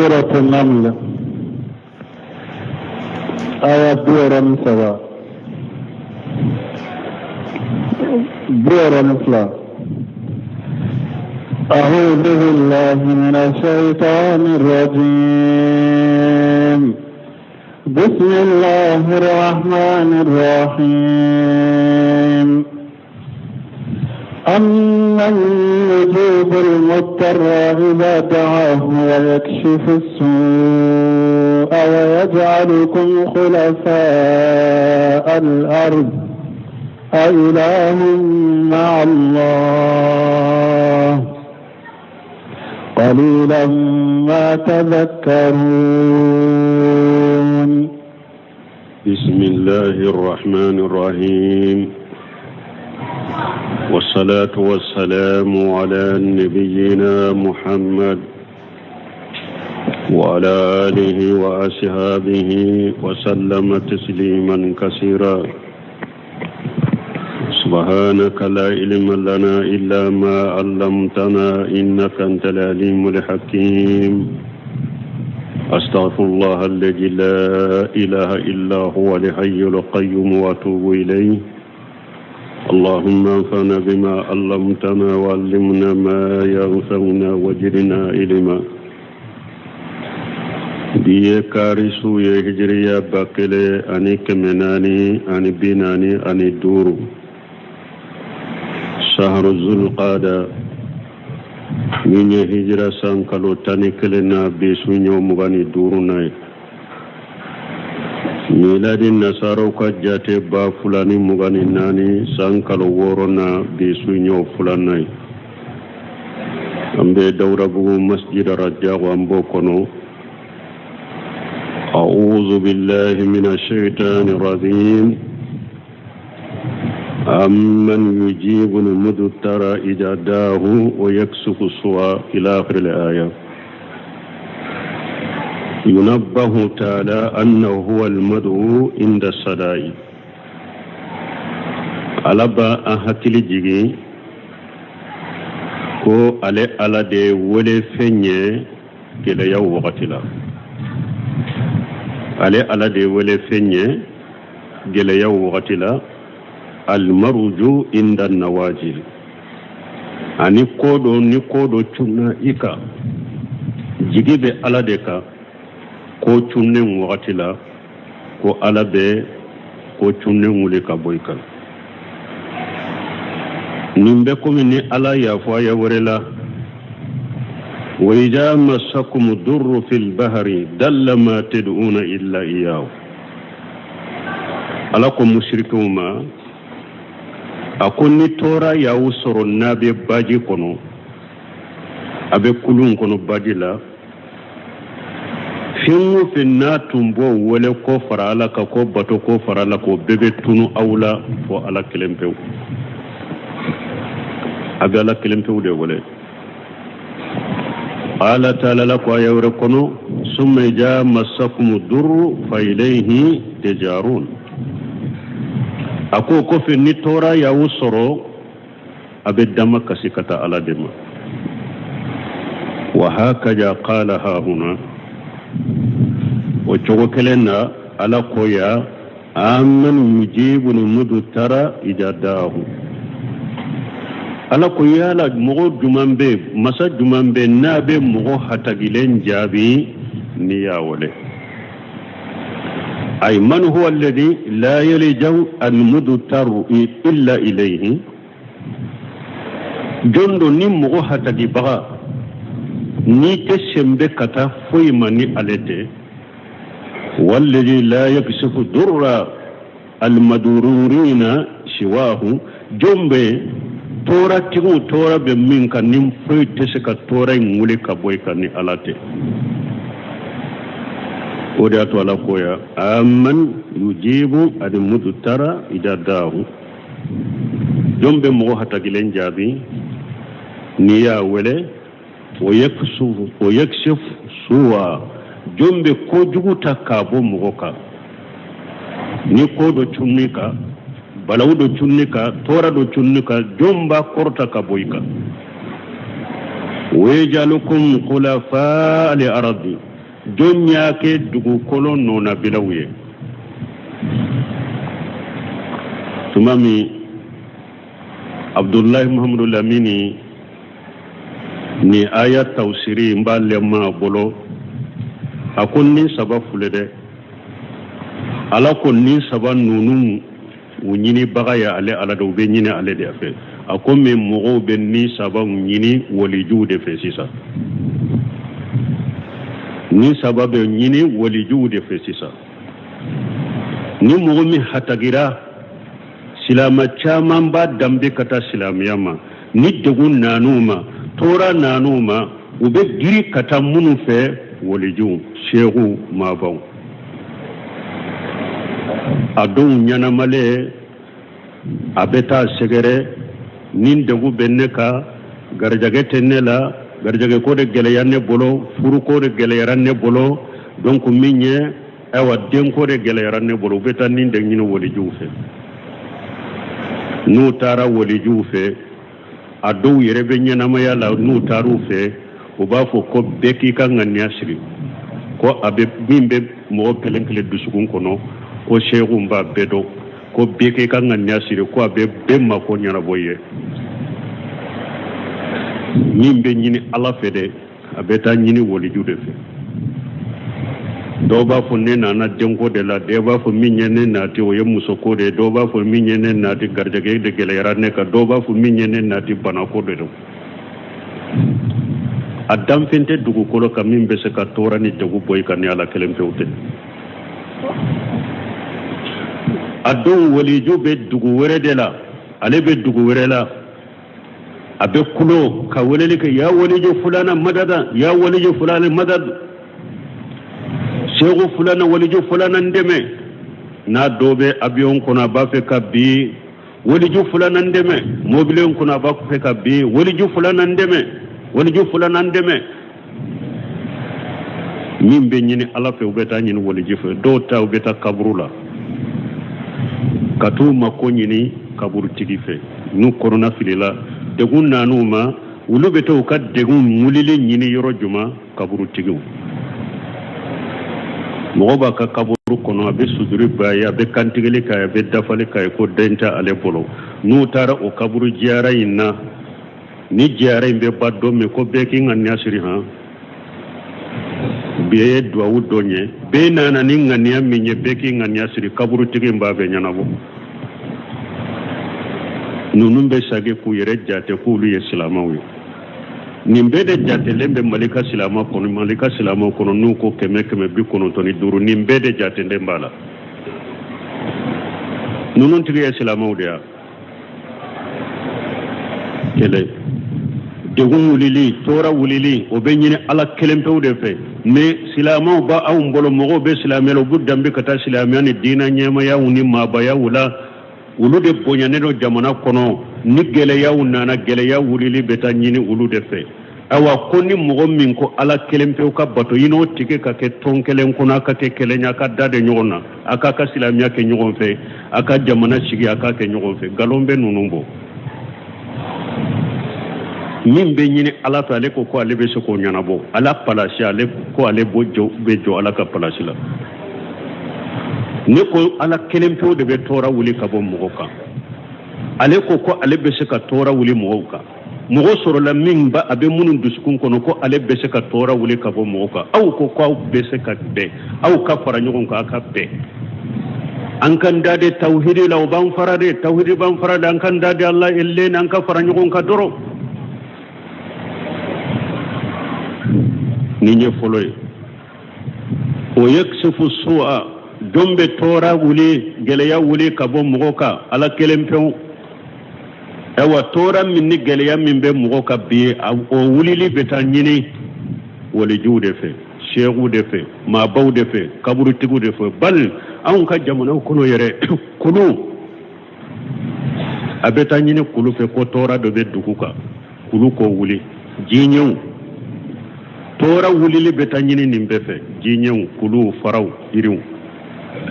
Suratu Naml aya 63, 62. أعوذ بالله من الشيطان الرجيم. بسم الله الرحمن الرحيم. أمن يجيب المضطر إذا دعاه ويكشف السوء ويجعلكم خلفاء الأرض، أإله مع الله؟ قليلا ما تذكرون. بسم الله الرحمن الرحيم، والصلاة والسلام على نبينا محمد وعلى آله وأصحابه وسلم تسليما كثيرا. سبحانك لا علم لنا إلا ما علمتنا إنك أنت العليم الحكيم. أستغفر الله الذي لا إله إلا هو الحي القيوم وأتوب إليه. اللهم انفعنا بما علمتنا وعلمنا ما ينفعنا وزدنا علما. Bi ye kari su ye, hijiriya 1445, sahru zulqada, min ye hijira san kalo 11 na, bi su ɲɔ 25 na ye. Miladi nasaraw ka jate 2024 san kalo 6 na, bi su ɲɔ 2 ye. An bɛ Dawudabugu Masjid Rajago, an b'o kɔnɔ. أعوذ بالله من الشيطان الرجيم. أمن يجيب المضطر إذا دعاه ويكشف السوء، إلى آخر الآية. ينبه تعالى أنه هو المدعو عند الشدائد. Ala b'an hakili jigin ko ale Ala de wele fɛn ye gɛlɛyaw wagati la. Ale Ala de wele fɛn ye gɛlɛyaw wagati la. Almaruju inda nawajil, ani ko dɔ ni ko dɔ cunna i kan, jigi bɛ Ala de kan ko cunnen wagati la, ko Ala bɛ ko cunnen wuli ka bɔ i kan. Nin bɛ komi ni Ala y'a fɔ aya wɛrɛ la: wa idha massakum durru fil bahri dalla ma tad'una illa iyyahu. Ala ko musirikiw ma, a ko ni tɔɔrɔ y'aw sɔrɔ n'a bɛ baji kɔnɔ, a bɛ kulun kɔnɔ baji la, fɛn o fɛn n'a tun b'o wele ko fara Ala kan, ko bato ko fara Ala k'o bɛɛ bɛ tunu aw la fo Ala kelen pewu. A bɛ Ala kelen pewu de wele. Ala taala la ko aya wɛrɛ kɔnɔ: summa idha massakum durru fa ilayhi tajarun. A ko kɔfɛ ni tɔɔrɔ y'aw sɔrɔ, a bɛ dama kasi ka taa Ala de ma. Wa hakaza qala ha huna, o cogo kelen na Ala ko ya: amman yujibu mudtara idha da'ahu. Ala ko yala mɔgɔ juman bɛ, masa juman bɛ n'a bɛ mɔgɔ hatagilen jaabi n'i y'a wele? Ay man huwa alladhi la yalja'u al-mudtaru illa ilayhi. Jɔn don ni mɔgɔ hatagibaga n'i tɛ sɛnbɛ ka taa foyi ma ni ale tɛ? Walladhi la yakshifu durra almadururina siwahu. Jɔn bɛ tɔɔrɔtigiw tɔɔrɔ bɛ min kan ni foyi tɛ se ka tɔɔrɔ in wuli ka bɔ i kan ni Ala tɛ? O de y'a to Ala ko ya: amman yujibu almudtara idha da'ahu. Jɔn bɛ mɔgɔ hatagilen jaabi n'i y'a wele? O yakshifu suwa, jɔn bɛ kojugu ta k'a bɔ mɔgɔ kan? Ni ko dɔ cunni kan, balawu dɔ cunni kan, tɔɔrɔ dɔ cunni kan, jɔn b'a kɔrɔta ka bɔ i kan? Wayajalukum khulafa al ardi. Jɔn y'a kɛ dugukolo nɔnabilaw ye? Tuma min Abudulayi Muhammadu Lamini ni aya tawusiri n b'a lɛma a bolo, a ko ni saba filɛ dɛ. Ala ko ni saba ninnu u ɲinibaga ye ale Ala de, u bɛ ɲini ale de fɛ. A ko min mɔgɔw bɛ ni saba ɲini walijuw de fɛ sisan, ni saba bɛ ɲini walijuw de fɛ sisan. Ni mɔgɔ min hatagira, silama caman b'a danbe ka taa silamɛya ma, ni degun nan'u ma, tɔɔrɔ nan'u ma, u bɛ giri ka taa minnu fɛ, walijuw, seekuw, maabaw. A dɔw ɲɛnamalen a bɛ taa sɛgɛrɛ, ni degun bɛ ne kan, garijɛgɛ tɛ ne la, garijɛgɛ ko de gɛlɛya ne bolo, furuko de gɛlɛyara ne bolo, donc min ye ayiwa denko de gɛlɛyara ne bolo, u bɛ taa nin de ɲini walijuw fɛ. N'u taara walijuw fɛ, a dɔw yɛrɛ bɛ ɲɛnamaya la, n'u taar'u fɛ, u b'a fɔ ko bɛɛ k'i ka ŋaniya siri, ko a bɛ min bɛ mɔgɔ kelen kelen dusukun kɔnɔ, ko seekuw b'a bɛɛ dɔn, ko bɛɛ k'i ka ŋaniya siri, ko a bɛ bɛɛ mako ɲɛnabɔ i ye. Min bɛ ɲini Ala fɛ dɛ, a bɛ taa ɲini waliju de fɛ. Dɔw b'a fɔ ne nana denko de la, dɔw b'a fɔ min ye ne nati o ye musoko de ye, dɔw b'a fɔ min ye ne nati garijɛgɛ de gɛlɛyara ne kan, dɔw b'a fɔ min ye ne nati banako de don. A danfɛn tɛ dugukolo kan min bɛ se ka tɔɔrɔ ni degun bɔ i kan ni Ala kelen pewu tɛ. A dɔw waliju bɛ dugu wɛrɛ de la, ale bɛ dugu wɛrɛ la, a bɛ kulo ka weleli kɛ, ya waliju fulana madada, ya waliju fulana madad, seku fulana, waliju fulana n dɛmɛ. N'a dɔ bɛ avion kɔnɔ, a b'a fɛ ka bin, waliju fulana n dɛmɛ. Mobili kɔnɔ, a b'a fɛ ka bin, waliju fulana n dɛmɛ, waliju fulana n dɛmɛ. Min bɛ ɲini Ala fɛ, u bɛ taa ɲini waliju fɛ. Dɔw ta, u bɛ taa kaburu la ka t'u mako ɲini kaburutigi fɛ. N'u kɔnɔna filila, degun nan'u ma, olu bɛ taa u ka degun wulili ɲini yɔrɔ jumɛn? Kaburutigiw. Mɔgɔ b'a ka kaburu kɔnɔ, a bɛ sujuru b'a ye, a bɛ kantigɛli k'a ye, a bɛ dafali k'a ye, ko den tɛ ale bolo. N'u taara o kaburu jiyara in na, ni jiyara in bɛ ban don min, ko bɛɛ k'i ŋaniya siri, han bɛɛ ye duwawu dɔ ɲɛ, bɛɛ nana ni ŋaniya min ye, bɛɛ k'i ŋaniya siri, kaburutigi in b'a bɛɛ ɲɛnabɔ. Ninnu bɛ sagi k'u yɛrɛ jate k'olu ye silamɛw ye. Nin bɛɛ de jatelen bɛ Mali ka silamɛ kɔnɔ, Mali ka silamɛw kɔnɔ, n'u ko 195, nin bɛɛ de jatelen b'a la. Ninnu tigi ye silamɛw de ya. Kɛlɛ, degun wulili, tɔɔrɔ wulili, o bɛ ɲini Ala kelen pewu de fɛ. Mais silamɛw b'a anw bolo, mɔgɔw bɛ silamɛya la, u b'u danbe ka taa silamɛya ni diinɛ ɲɛmayaw ni maabayaw la, olu de bonyanen don jamana kɔnɔ. Ni gɛlɛyaw nana, gɛlɛya wulili bɛ taa ɲini olu de fɛ. Ayiwa, ko ni mɔgɔ min ko Ala kelen pewu ka bato, i n'o tigi ka kɛ tɔn kelen kɔnɔ, a ka kɛ kelen ye, a ka da de ɲɔgɔn na, a k'a ka silamɛya kɛ ɲɔgɔn fɛ, a ka jamana sigi, a k'a kɛ ɲɔgɔn fɛ. Nkalon bɛ ninnu bɔ. Min bɛ ɲini Ala fɛ, ale ko ko ale bɛ se k'o ɲɛnabɔ. Ala palasi, ale ko ale bɛ jɔ Ala ka palasi la. Ne ko Ala kelen pewu de bɛ tɔɔrɔ wuli ka bɔ mɔgɔ kan. Ale ko ko ale bɛ se ka tɔɔrɔ wuli mɔgɔw kan. Mɔgɔ sɔrɔla min ba a bɛ minnu dusukun kɔnɔ ko ale bɛ se ka tɔɔrɔ wuli ka bɔ mɔgɔ kan. Aw ko ko aw bɛ se ka bɛn, aw ka fara ɲɔgɔn kan, aw ka bɛn. An kan da de tawhidi la, o b'an fara de, tawhidi b'an fara de, an kan da de Allah ellen, an ka fara ɲɔgɔn kan dɔrɔn. Nin ye fɔlɔ ye. O yaksifu su'a, jɔn bɛ tɔɔrɔ wuli, gɛlɛya wuli ka bɔ mɔgɔ kan? Ala kelen pewu. Ayiwa, tɔɔrɔ min ni gɛlɛya min bɛ mɔgɔ kan bi, o wulili bɛ taa ɲini walijuw de fɛ, seekuw de fɛ, maabaw de fɛ, kaburutigiw de fɛ. Bali anw ka jamanaw kɔnɔ yɛrɛ, kulu a bɛ taa ɲini kulu fɛ ko tɔɔrɔ dɔ bɛ dugu kan, kulu k'o wuli. Jiɲɛw tɔɔrɔ wulili bɛ taa ɲini nin bɛɛ fɛ, jiɲɛw, kuluw, faraw, yiriw.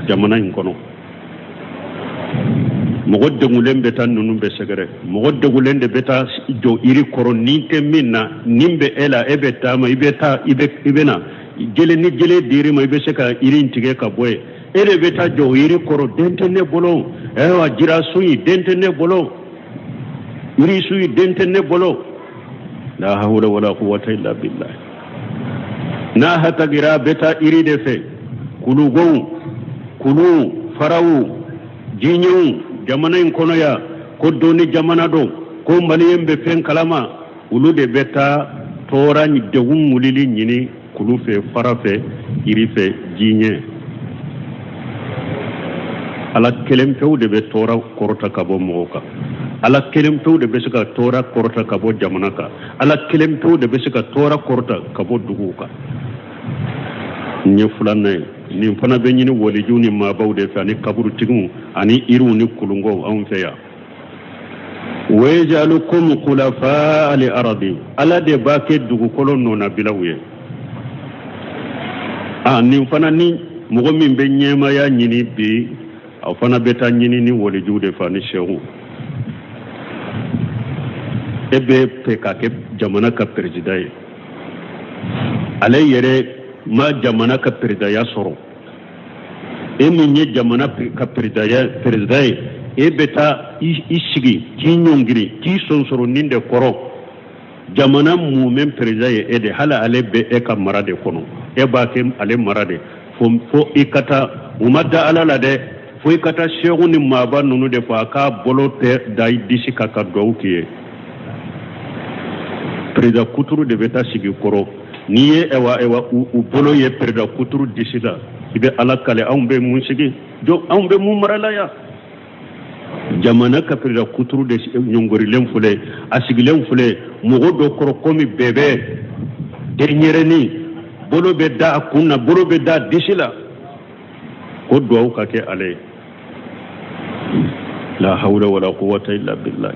Jamana in kɔnɔ, mɔgɔ degulen bɛ taa ninnu bɛɛ sɛgɛrɛ. Mɔgɔ degulen de bɛ taa jɔ yiri kɔrɔ, nin tɛ min na, nin bɛ e la, e bɛ taama, i bɛ taa, i bɛ na. Jele ni jele dir'i ma, i bɛ se ka yiri in tigɛ ka bɔ yen. E de bɛ taa jɔ yiri kɔrɔ, den tɛ ne bolo. Ayiwa, jirasun in, den tɛ ne bolo. Yirisun in, den tɛ ne bolo. La hawla wala quwwata illa billah. N'a hatagira, a bɛ taa yiri de fɛ, kulugow, kulu faraw, jiɲɛw. Jamana in kɔnɔ yan, ko dɔnni jamana don, ko maliyɛn bɛ fɛn kalama, olu de bɛ taa tɔɔrɔ ni degun wulili ɲini kulu fɛ, fara fɛ, yiri fɛ, jiɲɛ. Ala kelen pewu de bɛ tɔɔrɔ kɔrɔta ka bɔ mɔgɔw kan. Ala kelen pewu de bɛ se ka tɔɔrɔ kɔrɔta ka bɔ jamana kan. Ala kelen pewu de bɛ se ka tɔɔrɔ kɔrɔta ka bɔ duguw kan. Nin ye filanan ye. Nin fana bɛ ɲini walijuw ni maabaw de fɛ, ani kaburutigiw ani yiriw ni kulunkow anw fɛ yan. Wayajalukum khulafa al ardi, Ala de b'a kɛ dugukolo nɔnabilaw ye. A nin fana, ni mɔgɔ min bɛ ɲɛmaya ɲini bi, a fana bɛ taa ɲini ni walijuw de fɛ ani sehu. E bɛ fɛ ka kɛ jamana ka perezida ye, ale yɛrɛ ma jamana ka perezidaya sɔrɔ. E min ye jamana ka perezida ye, e bɛ taa i sigi k'i ɲɔngiri k'i sonsoro nin de kɔrɔ. Jamana mumɛ perezida ye e de, hali ale bɛ e ka mara de kɔnɔ, e b'a kɛ ale mara de fo i ka taa. U ma da Ala la dɛ, fo i ka taa sehu ni maaba ninnu de fɔ, a k'a bolo tɛ da i disi kan ka duwawu k'i ye. Perezida kuturu de bɛ taa sigi kɔrɔ. N'i ye ɛwa ɛwa u bolo ye perezida kuturu disi la, i bɛ Ala kale, anw bɛ mun sigi jɔ, anw bɛ mun mara la yan? Jamana ka perezida kuturu de ɲɔngirilen filɛ, a sigilen filɛ mɔgɔ dɔ kɔrɔ komi bɛbɛ denyɛrɛnin, bolo bɛ da a kun na, bolo bɛ da a disi la, ko duwawu ka kɛ ale ye. La hawla wala quwwata illa billah.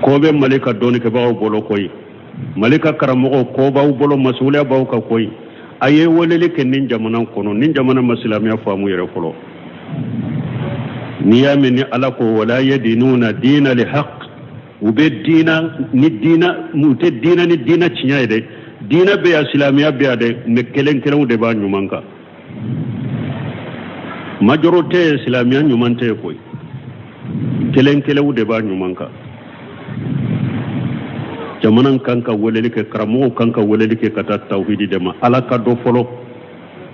Ko bɛ Mali ka dɔnnikɛbagaw bolo koyi, Mali ka karamɔgɔw, ko b'aw bolo, masuliya b'aw kan koyi. A ye weleli kɛ nin jamana kɔnɔ, nin jamana ma silamɛya faamu yɛrɛ fɔlɔ. N'i y'a mɛn ni Ala ko wala yadinuna diina li haq, u bɛ diina ni diina, u tɛ diina ni diina tiɲɛ ye dɛ. Diina bɛ yan, silamɛya bɛ yan dɛ, mais kelen kelenw de b'a ɲuman kan. Majorité silamɛya ɲuman tɛ koyi, kelen kelenw de b'a ɲuman kan. Jamana kan ka weleli kɛ, karamɔgɔw kan ka weleli kɛ ka taa tawhidi de ma. Ala ka dɔ fɔlɔ,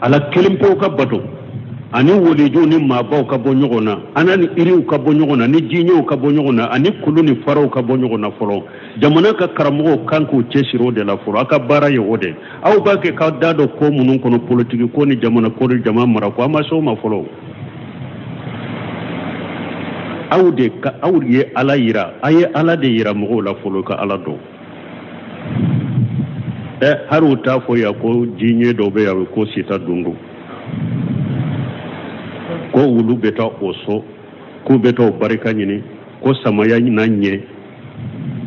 Ala kelen pewu ka bato, ani walijuw ni maabaw ka bɔ ɲɔgɔn na, ana ni iriw ka bɔ ɲɔgɔn na, ni jiɲɛw ka bɔ ɲɔgɔn na, ani kulu ni faraw ka bɔ ɲɔgɔn na fɔlɔ. Jamana ka karamɔgɔw kan k'u cɛsiri o de la fɔlɔ. Aw ka baara ye o de. Aw b'a kɛ k'aw da don ko minnu kɔnɔ, politiki ko ni jamana ko ni jama mara ko, an ma se o ma fɔlɔ. Aw de ka aw ye Ala yira, a ye Ala de yira mɔgɔw la fɔlɔ ka Ala dɔn. Ɛ, hali u t'a fɔ yan ko diɲɛ dɔ bɛ yan ko sita dundu, ko olu bɛ taa o so, k'u bɛ taa o barika ɲini, ko samaya na ɲɛ,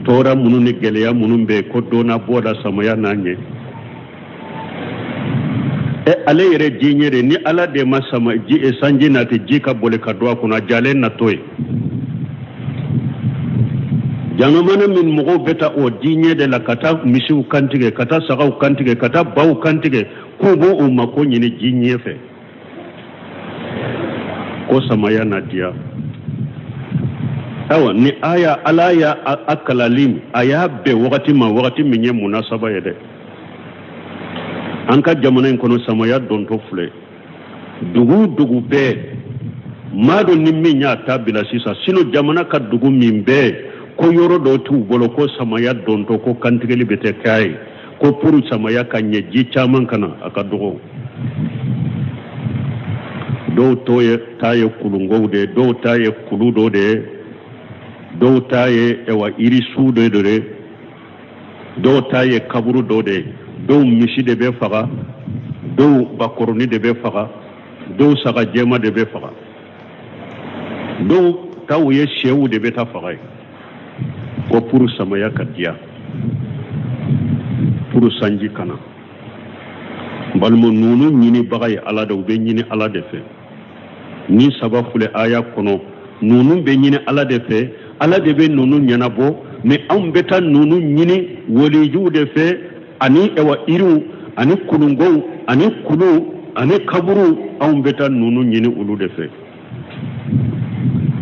tɔɔrɔ minnu ni gɛlɛya minnu bɛ yen, ko dɔ na bɔ la, samaya na ɲɛ. Ɛ, ale yɛrɛ diɲɛ de ni Ala de ma sama ji, sanji na tɛ ji ka boli ka don a kɔnɔ, a jalen na to yen. Jamana min mɔgɔw bɛ taa o diɲɛ de la ka taa misiw kantigɛ, ka taa sagaw kantigɛ, ka taa baw kantigɛ, k'u b'o u mako ɲini diɲɛ fɛ, ko samaya na diya. Ayiwa, ni aya Ala y'a a kalali, a y'a bɛn wagati ma, wagati min ye munasaba ye dɛ. An ka jamana in kɔnɔ, samaya dontɔ filɛ, dugu dugu bɛɛ maa dɔ ni min y'a ta bila sisan, sinon jamana ka dugu min bɛɛ ko yɔrɔ dɔw t'u bolo ko samaya dontɔ ko kantigɛli bɛ tɛ k'a ye, ko pour samaya ka ɲɛ, ji caman ka na, a ka dɔgɔ. Dɔw tɔ ye ta ye kulunkow de ye, dɔw ta ye kulu dɔ de ye, dɔw ta ye ɛwa yirisu dɔ de ye, dɔw ta ye kaburu dɔ de ye, dɔw misi de bɛ faga, dɔw bakɔrɔni de bɛ faga, dɔw saga jɛma de bɛ faga, dɔw taw ye sɛw de bɛ taa faga ye, ko pour samaya ka diya, pour sanji ka na. Balima, ninnu ɲinibaga ye Ala de, u bɛ ɲini Ala de fɛ. Ni saba filɛ aya kɔnɔ, ninnu bɛ ɲini Ala de fɛ, Ala de bɛ ninnu ɲɛnabɔ. Mais anw bɛ taa ninnu ɲini walijuw de fɛ, ani ɛwa iriw. ani kulungow ani kuluw ani kaburuw, anw bɛ taa ninnu ɲini olu de fɛ.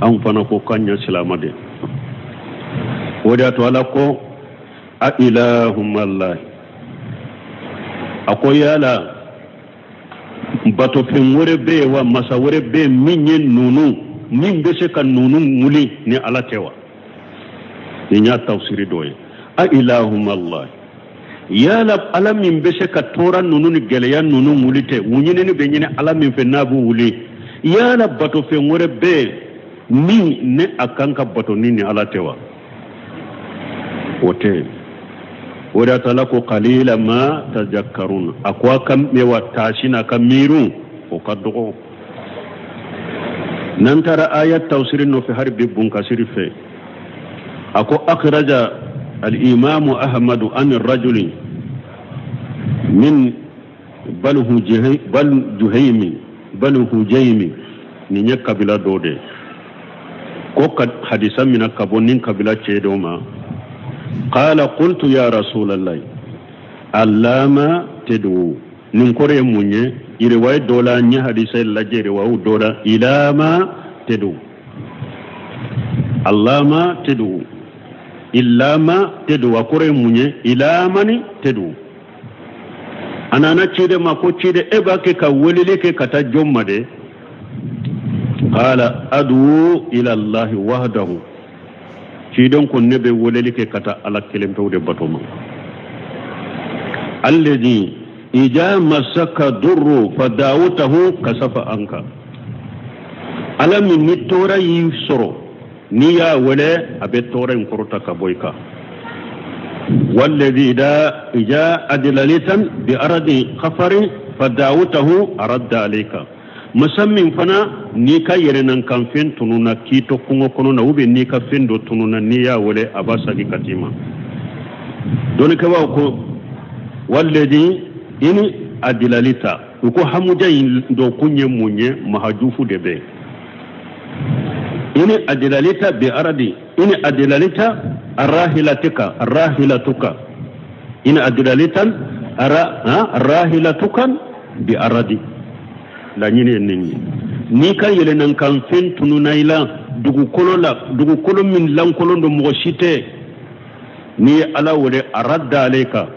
Anw fana ko k'an ye silama de. O de y'a to Ala ko a ilahum ma'allahi, a ko yala batofɛn wɛrɛ bɛ yen wa, masa wɛrɛ bɛ yen min ye ninnu, min bɛ se ka ninnu wuli ni Ala tɛ wa? Nin y'a tafsiri dɔ ye. A ilahum ma'allahi, yala Ala min bɛ se ka tɔɔrɔ ninnu ni gɛlɛya ninnu wuli tɛ, u ɲinini bɛ ɲini Ala min fɛ n'a b'u wuli, yala batofɛn wɛrɛ bɛ yen min ni a kan ka bato ni Ala tɛ wa? O tɛ. O de y'a to Ala ko qalila ma tazakkarun, a ko a ka wa taasi n'a ka miiriw o ka dɔgɔ. N'an taara aya tafsiri nɔfɛ hali bi bunkasiri fɛ, a ko akhraja al-imamu Ahmadu an rajuli min bal Juhaymi, nin ye kabila dɔ de ko ka hadisa mina ka bɔ nin kabila cɛ dɔ ma. Qala qultu ya rasulallah allama tad'u, nin kɔrɔ ye mun ye? Riwaya dɔ la, n ye hadisa lajɛ riwayaw dɔ la, ilama tad'u, allama tad'u, illama tad'u, a kɔrɔ ye mun ye? Ilamani tad'u. A nana ciden ma ko ciden, e b'a kɛ ka weleli kɛ ka taa jɔn ma de? Qala ad'u ila allahi wahdahu, ciden ko ne bɛ weleli kɛ ka taa Ala kelen pewu de bato ma. Alladhi ija masaka durru fa da'awtahu kasafa anka, Ala min ni tɔɔrɔ y'i sɔrɔ n'i y'a wele a bɛ tɔɔrɔ in kɔrɔta ka bɔ i kan. Walladhi ija adlalitan bi aradi khafari fa da'awtahu aradda alayka, masa min fana n'i ka yɛrɛnankanfɛn tununna k'i to kungo kɔnɔ na, ou bien n'i ka fɛn dɔ tununna n'i y'a wele a b'a sagi ka t'i ma. Dɔnnikɛbaaw ko walladhi ini adlalita, u ko hamuja in dɔ kun ye mun ye? Mahajufu de bɛ yen. Ini adlalita bi aradi, ini adlalita arrahilatika, arrahilatuka, ini adlalitan arrahilatuka bi aradi. Laɲini ye nin ye, n'i ka yɛlɛnankanfɛn tununna i la dugukolo la, dugukolo min lankolon don mɔgɔ si tɛ, n'i ye Ala wele aradda alayka,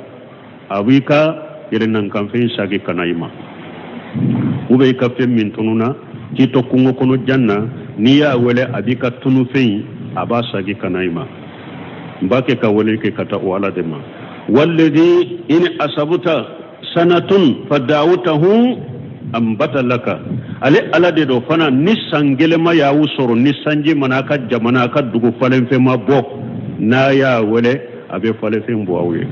a b'i ka yɛlɛnankanfɛn sagi ka na i ma. Ou bien i ka fɛn min tununna k'i to kungo kɔnɔ jan na, n'i y'a wele a b'i ka tunufɛn a b'a sagi ka na i ma. N b'a kɛ ka wele kɛ ka taa o Ala de ma. Walladhi in asabuta sanatun fa da'awtahu ambata laka, ale Ala de don fana ni san gɛlɛma y'aw sɔrɔ, ni sanji mana a ka jamana a ka dugu falenfɛn ma bɔ, n'a y'a wele a bɛ falenfɛn bɔ aw ye.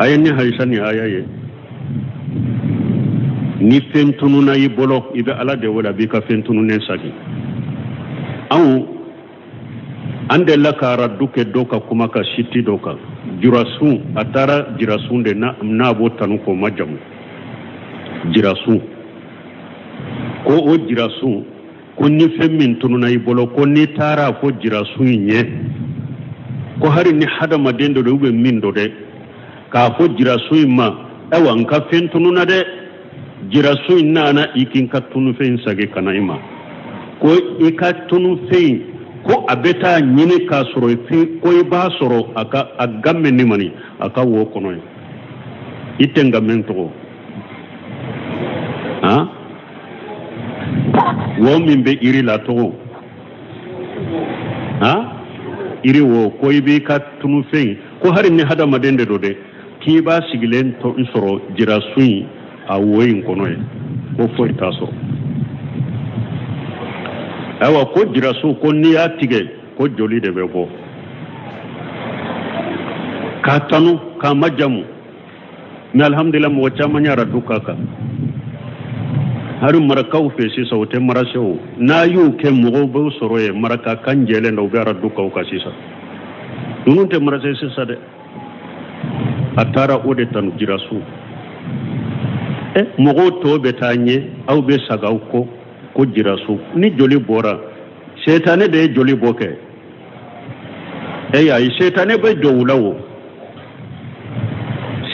A ye ni hadisa ni aya ye, ni fɛn tununna i bolo i bɛ Ala de wele a b'i ka fɛn tununnen sagi. Anw an delila ka aradu kɛ dɔ ka kuma ka siti dɔ kan, jirasun, a taara jirasun de n'a b'o tanu k'o ma jamu jirasun, ko o jirasun ko ni fɛn min tununna i bolo ko n'i taara fo jirasun in ye, ko hali ni hadamaden dɔ de ou bien min dɔ dɛ, k'a fɔ jirasun in ma ayiwa n ka fɛn tununna dɛ, jirasun in nana i k'i ka tunufɛn sagi ka na i ma, ko i ka tunufɛn ko a bɛ taa ɲini k'a sɔrɔ ko i b'a sɔrɔ a ka a game ni mani a ka wo kɔnɔ ye. I tɛ n ka mɛn tɔgɔ han, wo min bɛ iri la tɔgɔ han, iri wo, ko i b'i ka tunufɛn ko hali ni hadamaden de don dɛ, k'i b'a sigilen sɔrɔ jirasun in a wo in kɔnɔ ye, ko foyi t'a sɔrɔ. Ayiwa ko jirasun ko n'i y'a tigɛ ko joli de bɛ bɔ, k'a tanu k'a majamu. Mais alhamdulillah mɔgɔ caman y'a radu k'a kan, hali marakaw fɛ sisan o tɛ marase o, n'a y'o kɛ mɔgɔw b'o sɔrɔ yen, maraka kan jɛlen na u bɛ aradu k'aw kan sisan. Ninnu tɛ marase sisan dɛ, a taara o de tanu jirasun. Mɔgɔw tɔ bɛ taa ɲɛ, aw bɛ saga aw kɔ ko jirasun, ni joli bɔra setanɛ de ye joli bɔ kɛ. E y'a ye setanɛ bɛ jɔ u la o,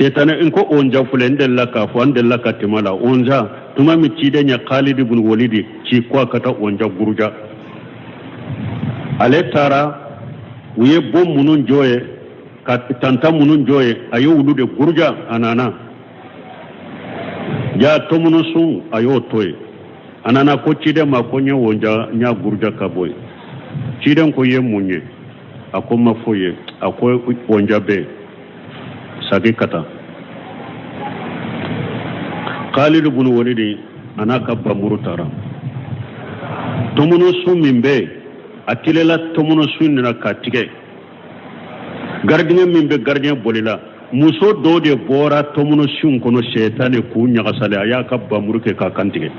Setanɛ n ko onja filɛ, n delila k'a fɔ, an delila ka tɛmɛ la. Onja tuma min ciden ye Khalid ibn Walid ci ko a ka taa onja guruja, ale taara, u ye bon minnu jɔ ye, ka tanta minnu jɔ ye, a ye olu de guruja. A nana ja tɔmɔnɔ sun, a y'o to yen. A nana ko ciden ma ko n ye onja, n y'a guruja ka bɔ yen. Ciden ko i ye mun ye? A ko n ma foyi ye. A ko onja bɛ yen, sagi ka taa. Khalid ibn Walid a n'a ka bamuru taara tɔmɔnɔ sun min bɛ yen, a telela tɔmɔnɔ sun nin na k'a tigɛ. Gardien min bɛ, gardien bolila. Muso dɔw de bɔra tɔmɔnɔ sun kɔnɔ, sɛtanɛ k'u ɲagasalen, a y'a ka bamuru kɛ k'a kan tigɛ.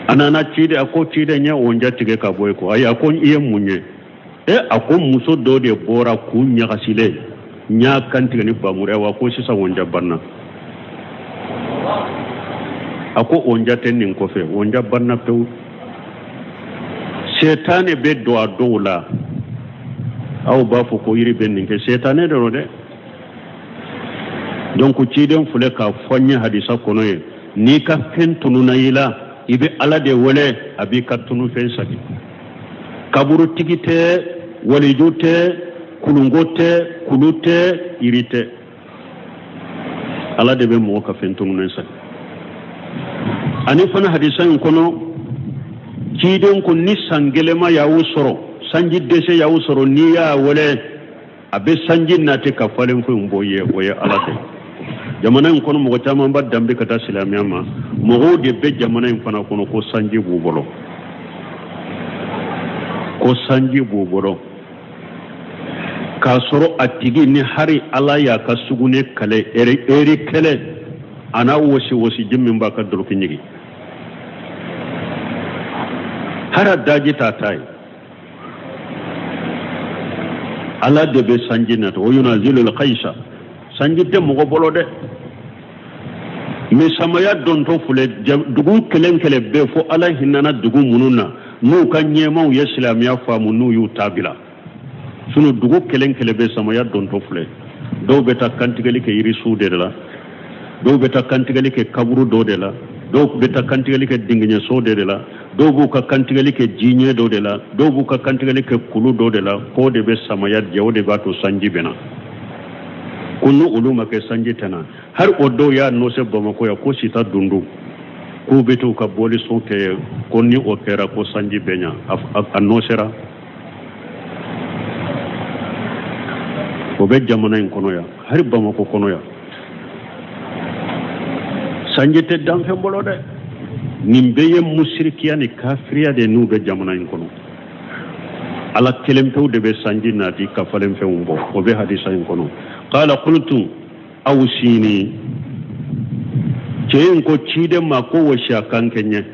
A nana ciden, a ko ciden, n ye onja tigɛ ka bɔ yen. Ko ayi. A ko i ye mun ye? E, a ko muso dɔw de bɔra k'u ɲagasilen, n y'a kan tigɛ ni bamuru ye. Wa ko sisan onja banna. A ko onja tɛ nin kɔfɛ, onja banna pewu. Sɛtanɛ bɛ don a dɔw la. Aw b'a fɔ ko yiri bɛ nin kɛ, sɛtanɛ de don dɛ. Donc ciden filɛ k'a fɔ an ye hadisa kɔnɔ ye, n'i ka fɛn tununa i la, i bɛ Ala de wele, a b'i ka tunufɛn sagi. Kaburutigi tɛ, waliju tɛ, kulunko tɛ, kulu tɛ, yiri tɛ, Ala de bɛ mɔgɔ ka fɛn tununen sagi. Ani fana hadisa in kɔnɔ, ciden ko ni san gɛlɛma y'aw sɔrɔ, sanji dɛsɛ y'aw sɔrɔ, n'i y'a wele, a bɛ sanji nati ka falenfɛnw bɔ ye. O ye Ala de. Jamana in kɔnɔ, mɔgɔ caman b'a danbe ka taa silamɛya ma. Mɔgɔw de bɛ jamana in fana kɔnɔ ko sanji b'u bolo, ko sanji b'u bolo, k'a sɔrɔ a tigi ni hari Ala y'a ka sugunɛ kale eri kɛlɛ, a n'a wɔsi wɔsi ji min b'a ka dɔlɔki ɲigin, hari a daji t'a ta ye. Ala de bɛ sanji nata, wa yunazilul ghaysa. Sanji tɛ mɔgɔ bolo dɛ. Mais samaya dontɔ filɛ, dugu kelen kelen bɛɛ, fo Ala hinɛna dugu minnu na, n'u ka ɲɛmaw ye silamɛya faamu, n'u y'u ta bila. Sinon dugu kelen kelen bɛ, samaya dontɔ filɛ, dɔw bɛ taa kantigɛli kɛ yirisu de la, dɔw bɛ taa kantigɛli kɛ kaburu dɔ de la, dɔw bɛ taa kantigɛli kɛ dingiɲɛso de la, dɔw b'u ka kantigɛli kɛ jiɲɛ dɔ de la, dɔw b'u ka kantigɛli kɛ kulu dɔ de la, k'o de bɛ samaya diya, o de b'a to sanji bɛ na. Ko ni olu ma kɛ, sanji tɛ na. Hali o dɔw y'a nɔsɛ Bamakɔ yan ko sita dundu, k'u bɛ t'u ka bɔliso kɛ, ko ni o kɛra ko sanji bɛ ɲa. A nɔsɛra, o bɛ jamana in kɔnɔ yan, hali Bamakɔ kɔnɔ yan. Sanji tɛ danfɛn bolo dɛ. Nin bɛɛ ye musirikiya ni kafiriya de n'u bɛ jamana in kɔnɔ. Ala kelen pewu de bɛ sanji nati ka falenfɛnw bɔ, o bɛ hadisa in kɔnɔ. Qala qultu awsini, cɛ in ko ciden ma ko wasiya kan kɛ n ye.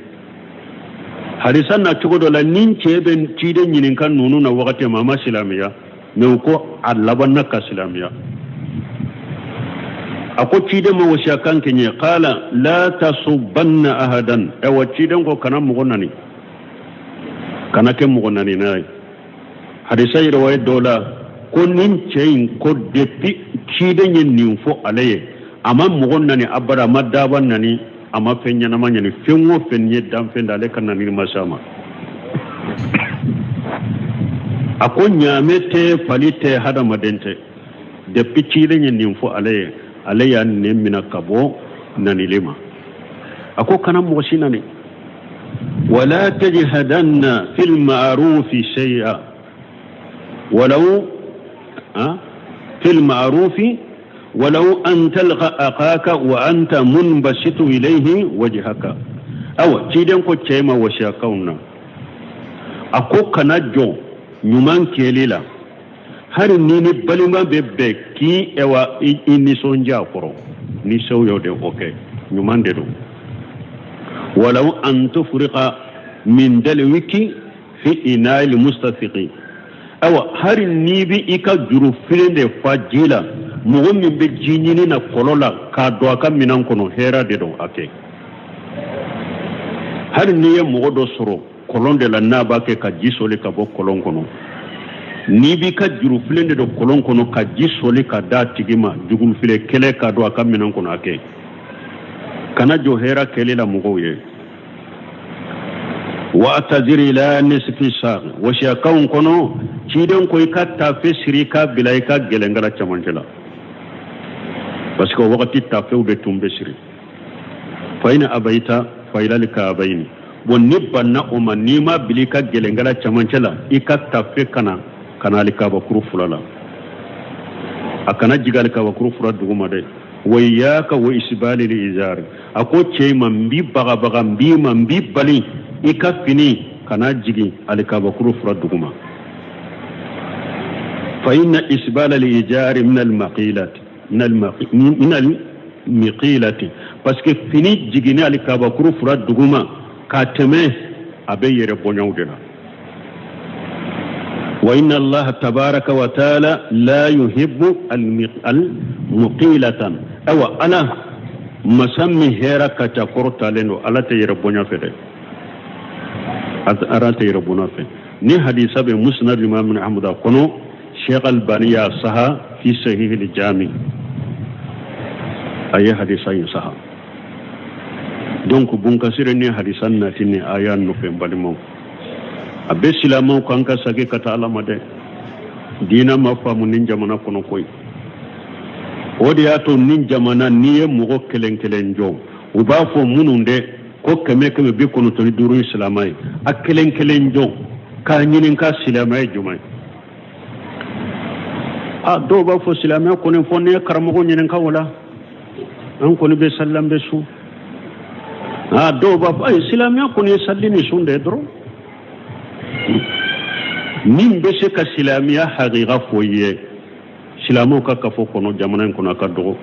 Hadisa na cogo dɔ la, ni cɛ bɛ ciden ɲininka ninnu na wagati ma, a ma silamɛya, mais u ko a labanna ka silamɛya. A ko ciden ma wasiya kan kɛ n ye. Qala la tasubbanna ahadan. Ayiwa, ciden ko kana mɔgɔ nani, kana kɛ mɔgɔ nanina ye. Hadisa yɛrɛ waye dɔ la ko nin cɛ in ko depuis ciden ye nin fɔ ale ye, a ma mɔgɔ nani abada, a ma daba nani, a ma fɛn ɲɛnama nani. Fɛn o fɛn ye danfɛn da, ale ka nani ma se a ma. A ko ɲaamɛ tɛ, fali tɛ, hadamaden tɛ. Depuis ciden ye nin fɔ ale ye, ale y'a nɛn minɛ ka bɔ nanili ma. A ko kana mɔgɔ si nani. Wala tajhadanna fil ma'rufi shay'a walaw fil ma'rufi walaw an talqa akaka wa anta munbasitu ilayhi wajhaka. Awa, ciden ko cɛ ma wasiyakanw na, a ko kana jɔ ɲuman kɛli la, hali ni ni balima bɛ bɛn k'i ɛwa i nisɔndiya a kɔrɔ, ni sew y'o de o kɛ, ɲuman de don. Walaw an tufriqa min dalwiki fi ina'il mustasqi. Awa, hali n'i bɛ i ka juru filen de fa ji la, mɔgɔ min bɛ ji ɲini na kɔlɔn la, k'a don a ka minɛn kɔnɔ, hɛrɛ de don, a kɛ. Hali n'i ye mɔgɔ dɔ sɔrɔ kɔlɔn de la, n'a b'a kɛ ka ji soli ka bɔ kɔlɔn kɔnɔ, N'i b'i ka jurufilen de don kɔlɔn kɔnɔ ka ji soli ka d'a tigi ma, jurufilen kelen ka don a ka minɛn kɔnɔ, a kɛ. Kana jɔ hɛrɛ kɛli la mɔgɔw ye. Wa atazir ila nisfi saq, wasiyakanw kɔnɔ, ciden ko i ka tafe siri ka bila i ka gɛlɛnkala cɛmancɛ la, parce que o wagati tafew de tun bɛ siri. Fa in abayita fa ilal kaabayini. Bon, n'i banna o ma, n'i ma bila i ka gɛlɛnkala cɛmancɛ la, i ka tafe kana ka na alikabakuru fila la, a kana jigin alikabakuru fila duguma dɛ. Wa iyaka wa isbali li izari, a ko cɛ ma, n b'i bagabaga, n b'i ma, n b'i bali i ka fini kana jigin alikabakuru fila duguma. Fa inna isbala li izari min al maqilati, min al miqilati, parce que fini jiginni alikabakuru fila duguma ka tɛmɛ, a bɛ yɛrɛ bonyaw de la. Wa inna allaha tabaraka wa taala la yuhibbu al muqilatan. Awa, Ala masa min hɛra ka ca, kɔrɔtalen don, Ala tɛ yɛrɛ bonya fɛ dɛ, Ala tɛ yɛrɛ bonya fɛ. Ni hadisa bɛ Musnad Imam Ahmad kɔnɔ, Sheikh Albani y'a saha fi Sahih al-Jami, a ye hadisa in saha. Donc Bunkasire ni hadisa nati ni aya nɔfɛ, n balimaw, a bɛ silamɛw kan ka sagi ka taa Ala ma dɛ. Diina ma faamu ni jamana kɔnɔ koyi. O de y'a to ni jamana, n'i ye mɔgɔ kelen kelen jɔ, u b'a fɔ minnu dɛ ko 195 ye silamɛ ye, a kelen kelen jɔ k'a ɲininka silamɛ ye jumɛn ye. A dɔw b'a fɔ silamɛya kɔni fɔ, n'i ye karamɔgɔ ɲininka o la, an kɔni bɛ sali, an bɛ sun. A dɔw b'a fɔ ayi, silamɛya kɔni ye sali ni sun de ye dɔrɔn. Min bɛ se ka silamɛya hakika fɔ i ye silamɛw ka kafo kɔnɔ, jamana in kɔnɔ, a ka dɔgɔ.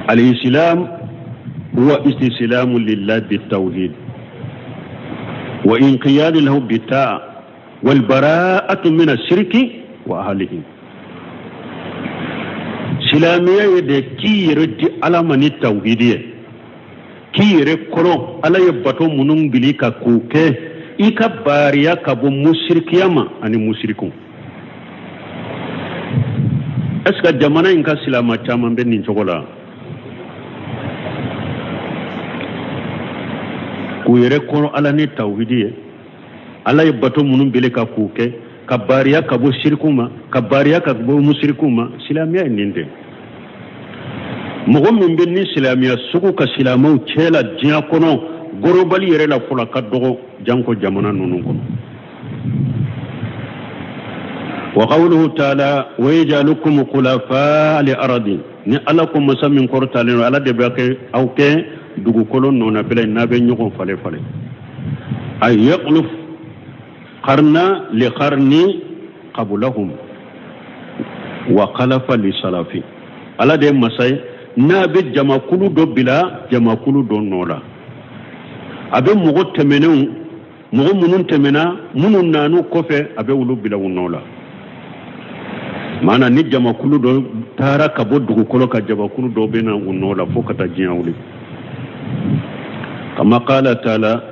Al-islam huwa istislamu lillahi bitawhid wa inqiyadu lahu bita'a wal bara'atu min ashirki wa ahlihi. Silamɛya ye de k'i yɛrɛ di Ala ma ni tawhidi ye, k'i yɛrɛ kɔrɔ Ala ye bato minnu bili ka k'o kɛ, i ka baariya ka bɔ musirikiya ma ani musirikiw. Est ce que jamana in ka silama caman bɛ nin cogo la, k'u yɛrɛ kɔrɔ Ala ni tawhidi ye, Ala ye bato minnu bele ka k'u kɛ, ka baariya ka bɔ siriku ma, ka baariya ka bɔ musiriku ma? Silamɛya ye nin de. Mɔgɔ min bɛ ni silamɛya sugu ka silamɛw cɛ la diɲɛ kɔnɔ, gorobali yɛrɛ la fɔlɔ, ka dɔgɔ janko jamana ninnu kɔnɔ. Wa qawluhu ta'ala wa yaj'alukum khulafa li ardi, ni Ala ko masa min kɔrɔtalen don, Ala de bɛ kɛ aw kɛ dugukolo nɔnabila n'a bɛ ɲɔgɔn falen falen, ay yakhluf qarna li qarni qablahum wa khalafa li salafi. Ala de ye masa ye n'a bɛ jamakulu dɔ bila jamakulu dɔ nɔ la. A bɛ mɔgɔ tɛmɛnenw, mɔgɔ minnu tɛmɛna, minnu nan'u kɔfɛ, a bɛ olu bila u nɔ la. Maana ni jamakulu dɔ taara ka bɔ dugukolo kan, jamakulu dɔ bɛ na u nɔ la fo ka taa diɲɛ wuli. Kama qala taala,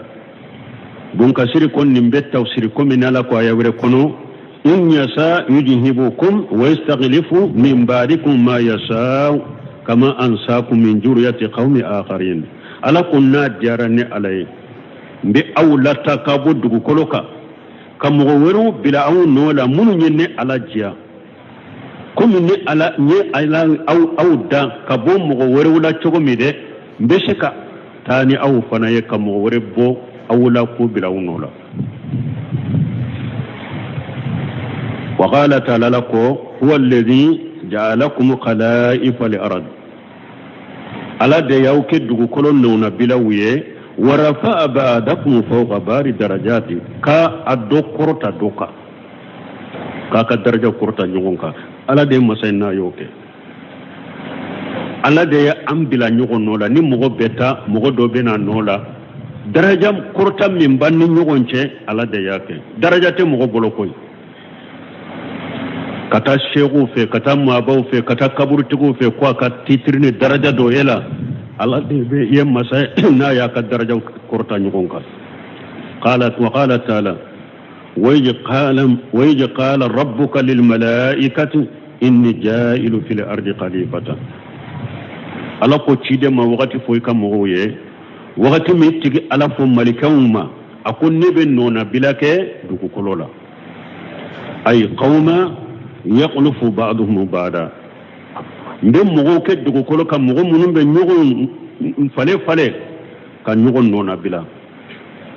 Bunkasiri ko nin bɛ tafsiri komi Ala ko aya wɛrɛ kɔnɔ: in yasa yujhibukum wa yastakhlifu min ba'dikum ma yasa kama ansakum min juriyati qawmi akharin. Ala ko n'a diyara ne Ala ye, n bɛ aw lata ka bɔ dugukolo kan ka mɔgɔ wɛrɛw bila aw nɔ la minnu ye ne Ala diya, komi ne Ala n ye ala aw dan ka bɔ mɔgɔ wɛrɛw la cogo min dɛ, n bɛ se ka taa ni aw fana ye ka mɔgɔ wɛrɛ bɔ aw la k'o bila aw nɔ la. Wa qala ta'ala, ko huwa alladhi ja'alakum khala'ifa li ard, Ala de y'aw kɛ dugukolo nɔnabilaw ye. Wa rafa'a ba'dakum fawqa ba'di darajati, ka a dɔ kɔrɔta dɔ kan, k'a ka daraja kɔrɔta ɲɔgɔn kan. Ala de ye masa in n'a y'o kɛ. Ala de ye an bila ɲɔgɔn nɔ la. Ni mɔgɔ bɛ taa, mɔgɔ dɔ bɛ na nɔ la. Daraja kɔrɔta min b'an ni ɲɔgɔn cɛ, Ala de y'a kɛ. Daraja tɛ mɔgɔ bolo koyi. Ka taa seekuw fɛ, ka taa maabaw fɛ, ka taa kaburutigiw fɛ ko a ka titiri ni daraja dɔ e la, Ala de bɛ ye masa ye n'a y'a ka daraja kɔrɔta ɲɔgɔn kan. Qala wa qala taala. Wa iz qala rabbuka lil malaikati inni ja'ilu fil ardi khalifata. Ala ko ciden ma wagati fɔ i ka mɔgɔw ye, wagati min tigi Ala fɔ malikɛw ma, a ko ne bɛ nɔnabila kɛ dugukolo la. Ay qawma yakhlufu ba'duhum ba'da, n bɛ mɔgɔw kɛ dugukolo kan, mɔgɔ minnu bɛ ɲɔgɔn falen falen ka ɲɔgɔn nɔnabila.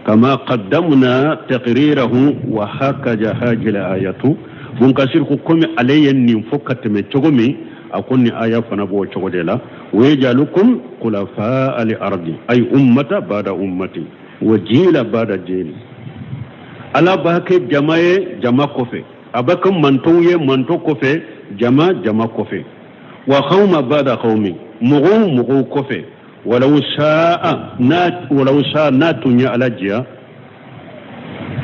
Kama qaddamna taqrirahu wa hakaza hadhihi al-ayatu. Bun Kasir ko komi ale ye nin fɔ ka tɛmɛ cogo min, a ko nin aya fana b'o cogo de la. Wa yajalukum khulafa al-ardi ay ummata ba'da ummati wa jila ba'da jili. Ala b'a kɛ jama ye jama kɔfɛ, a b'a kɛ mantɔw ye mantɔ kɔfɛ, jama jama kɔfɛ, wa qawma ba'da qawmi, mɔgɔw mɔgɔw kɔfɛ. Walaw sha'a n'a walaw sha'a n'a tun ye Ala diya,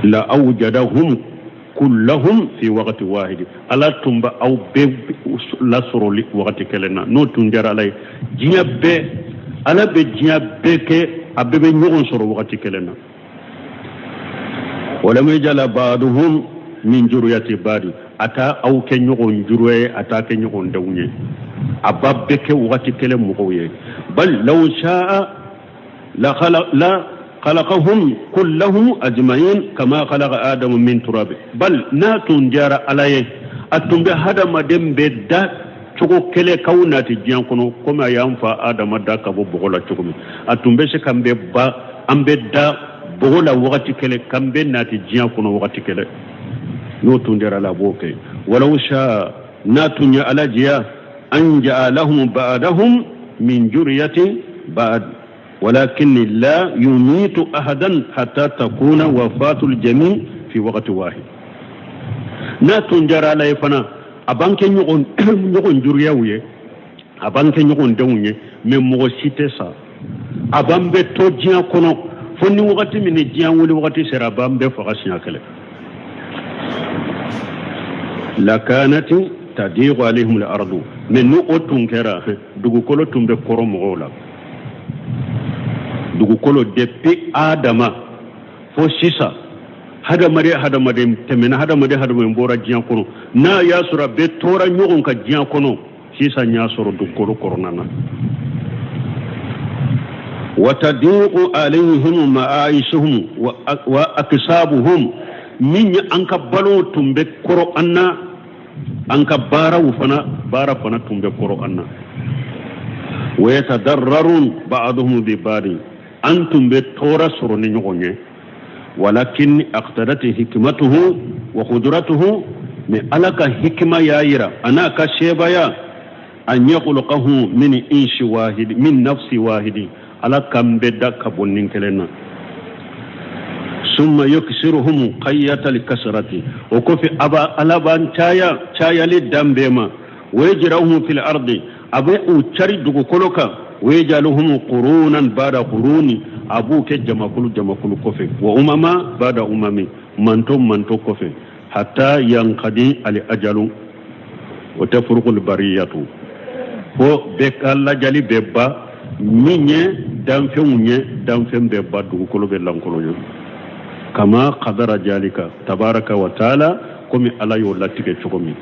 la awjadahum kullahum fi waqti wahid, Ala tun bɛ aw bɛɛ lasɔrɔli wagati kelen na. N'o tun diyara Ala ye, diɲɛ bɛɛ, Ala bɛ diɲɛ bɛɛ kɛ a bɛɛ bɛ ɲɔgɔn sɔrɔ wagati kelen na. Walam yaj'al ba'duhum min juriyati ba'di, a t'a aw kɛ ɲɔgɔn juru ye, a t'a kɛ ɲɔgɔn denw ye, a b'a bɛɛ kɛ wagati kelen mɔgɔw ye. Bal law sha'a la khalaqahum kullahum ajma'in kama khalaqa adamu min turab. Bal n'a tun diyara Ala ye, a tun bɛ hadamaden bɛɛ da cogo kelen k'aw nati diɲɛ kɔnɔ, komi a y'an fa Adama da ka bɔ bɔgɔ la cogo min. A tun bɛ se k'an bɛɛ ba, an bɛɛ da bɔgɔ la wagati kelen, k'an bɛɛ nati diɲɛ kɔnɔ wagati kelen. N'o tun diyara Ala, a b'o kɛ. Walaw sha n'a tun ye Ala diya, an ja'alahum ba'dahum min juriyati ba'd, walakin la yumitu ahadan hatta takuna wafatul jami fi waqti wahid. N'a tun diyara Ala ye fana, a b'an kɛ ɲɔgɔn juriyaw ye, a b'an kɛ ɲɔgɔn denw ye, mais mɔgɔ si tɛ sa, a b'an bɛɛ to diɲɛ kɔnɔ fo ni wagati min ni diɲɛ wuli wagati sera, a b'an bɛɛ faga siɲɛ kelen. Lakanati tadiqu alayhim al-ardu, mais n'o o tun kɛra, dugukolo tun bɛ kɔrɔ mɔgɔw la. Dugukolo depuis Adama fo sisan, hadamaden hadamaden tɛmɛna, hadamaden hadamaden bɔra diɲɛ kɔnɔ, n'a y'a sɔrɔ a bɛɛ tora ɲɔgɔn kan diɲɛ kɔnɔ, sisan y'a sɔrɔ dugukolo kɔrɔna na. Wa tadiqu alayhim ma'aishuhum wa aksabuhum, min ye an ka balo tun bɛ kɔrɔ an na, an ka baaraw fana, baara fana tun bɛ kɔrɔ an na. Wa yatadarrarun ba'duhum bi ba'di, an tun bɛ tɔɔrɔ sɔrɔ ni ɲɔgɔn ye. Walakin aqtadat hikmatuhu wa qudratuhu, mais Ala ka hikima y'a yira a n'a ka sebaya, an yakhluqahu min insi wahidi min nafsi wahidi, Ala k'an bɛɛ da ka bɔ nin kelen na. Summa yuksiruhum qayyata likasrati, o kɔfɛ Ala b'an caya cayali dan bɛɛ ma. Wa yajrahum fil ardi, a bɛ u cari dugukolo kan. Wa yajaluhum qurunan ba'da quruni, a b'u kɛ jamakulu jamakulu kɔfɛ, wa umama ba'da umami, manto manto kɔfɛ, hatta yanqadi al ajalu wa tafruqu al bariyatu, fo bɛɛ ka lajali bɛɛ ba min ye danfɛnw ye, danfɛn bɛɛ ba, dugukolo bɛ lankolonya. Kama qadara jalika tabaraka wa taala, komi Ala y'o latigɛ cogo min.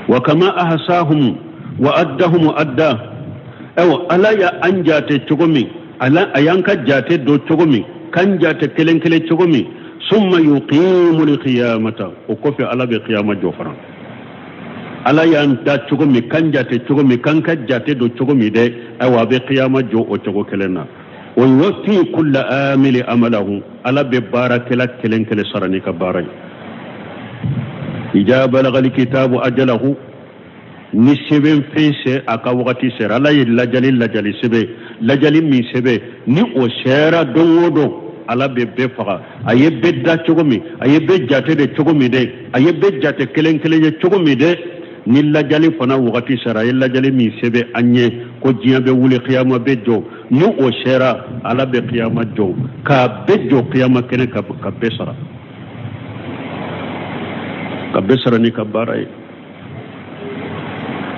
Wa kama ahsahum wa addahum adda, ayiwa Ala y'an jate cogo min, Ala a y'an ka jate dɔn cogo min, k'an jate kelen kelen cogo min. Summa yuqimu alqiyamata, o kɔfɛ Ala bɛ qiyama jɔ fana. Ala y'an da cogo min, k'an jate cogo min, k'an ka jate dɔn cogo min dɛ, ayiwa a bɛ qiyama jɔ o cogo kelen na. Wa yuwaffi kulla amili amalahu, Ala bɛ baarakɛla kelen kelen sara n'i ka baara ye. Ija balagal kitabu ajalahu, ni sɛbɛn fɛn se a ka wagati sera, Ala ye lajali lajali sɛbɛn, lajali min sɛbɛn, ni o sera don o don, Ala bɛ bɛɛ faga. A ye bɛɛ da cogo min, a ye bɛɛ jate de cogo min dɛ, a ye bɛɛ jate kelen kelen ye cogo min dɛ, ni lajali fana wagati sera, a ye lajali min sɛbɛn an ye ko diɲɛ bɛ wuli, kiyama bɛ jɔ, ni o sera, Ala bɛ kiyama jɔ, k'a bɛɛ jɔ kiyama kɛnɛ ka bɛɛ sara, ka bɛɛ sara n'i ka baara ye.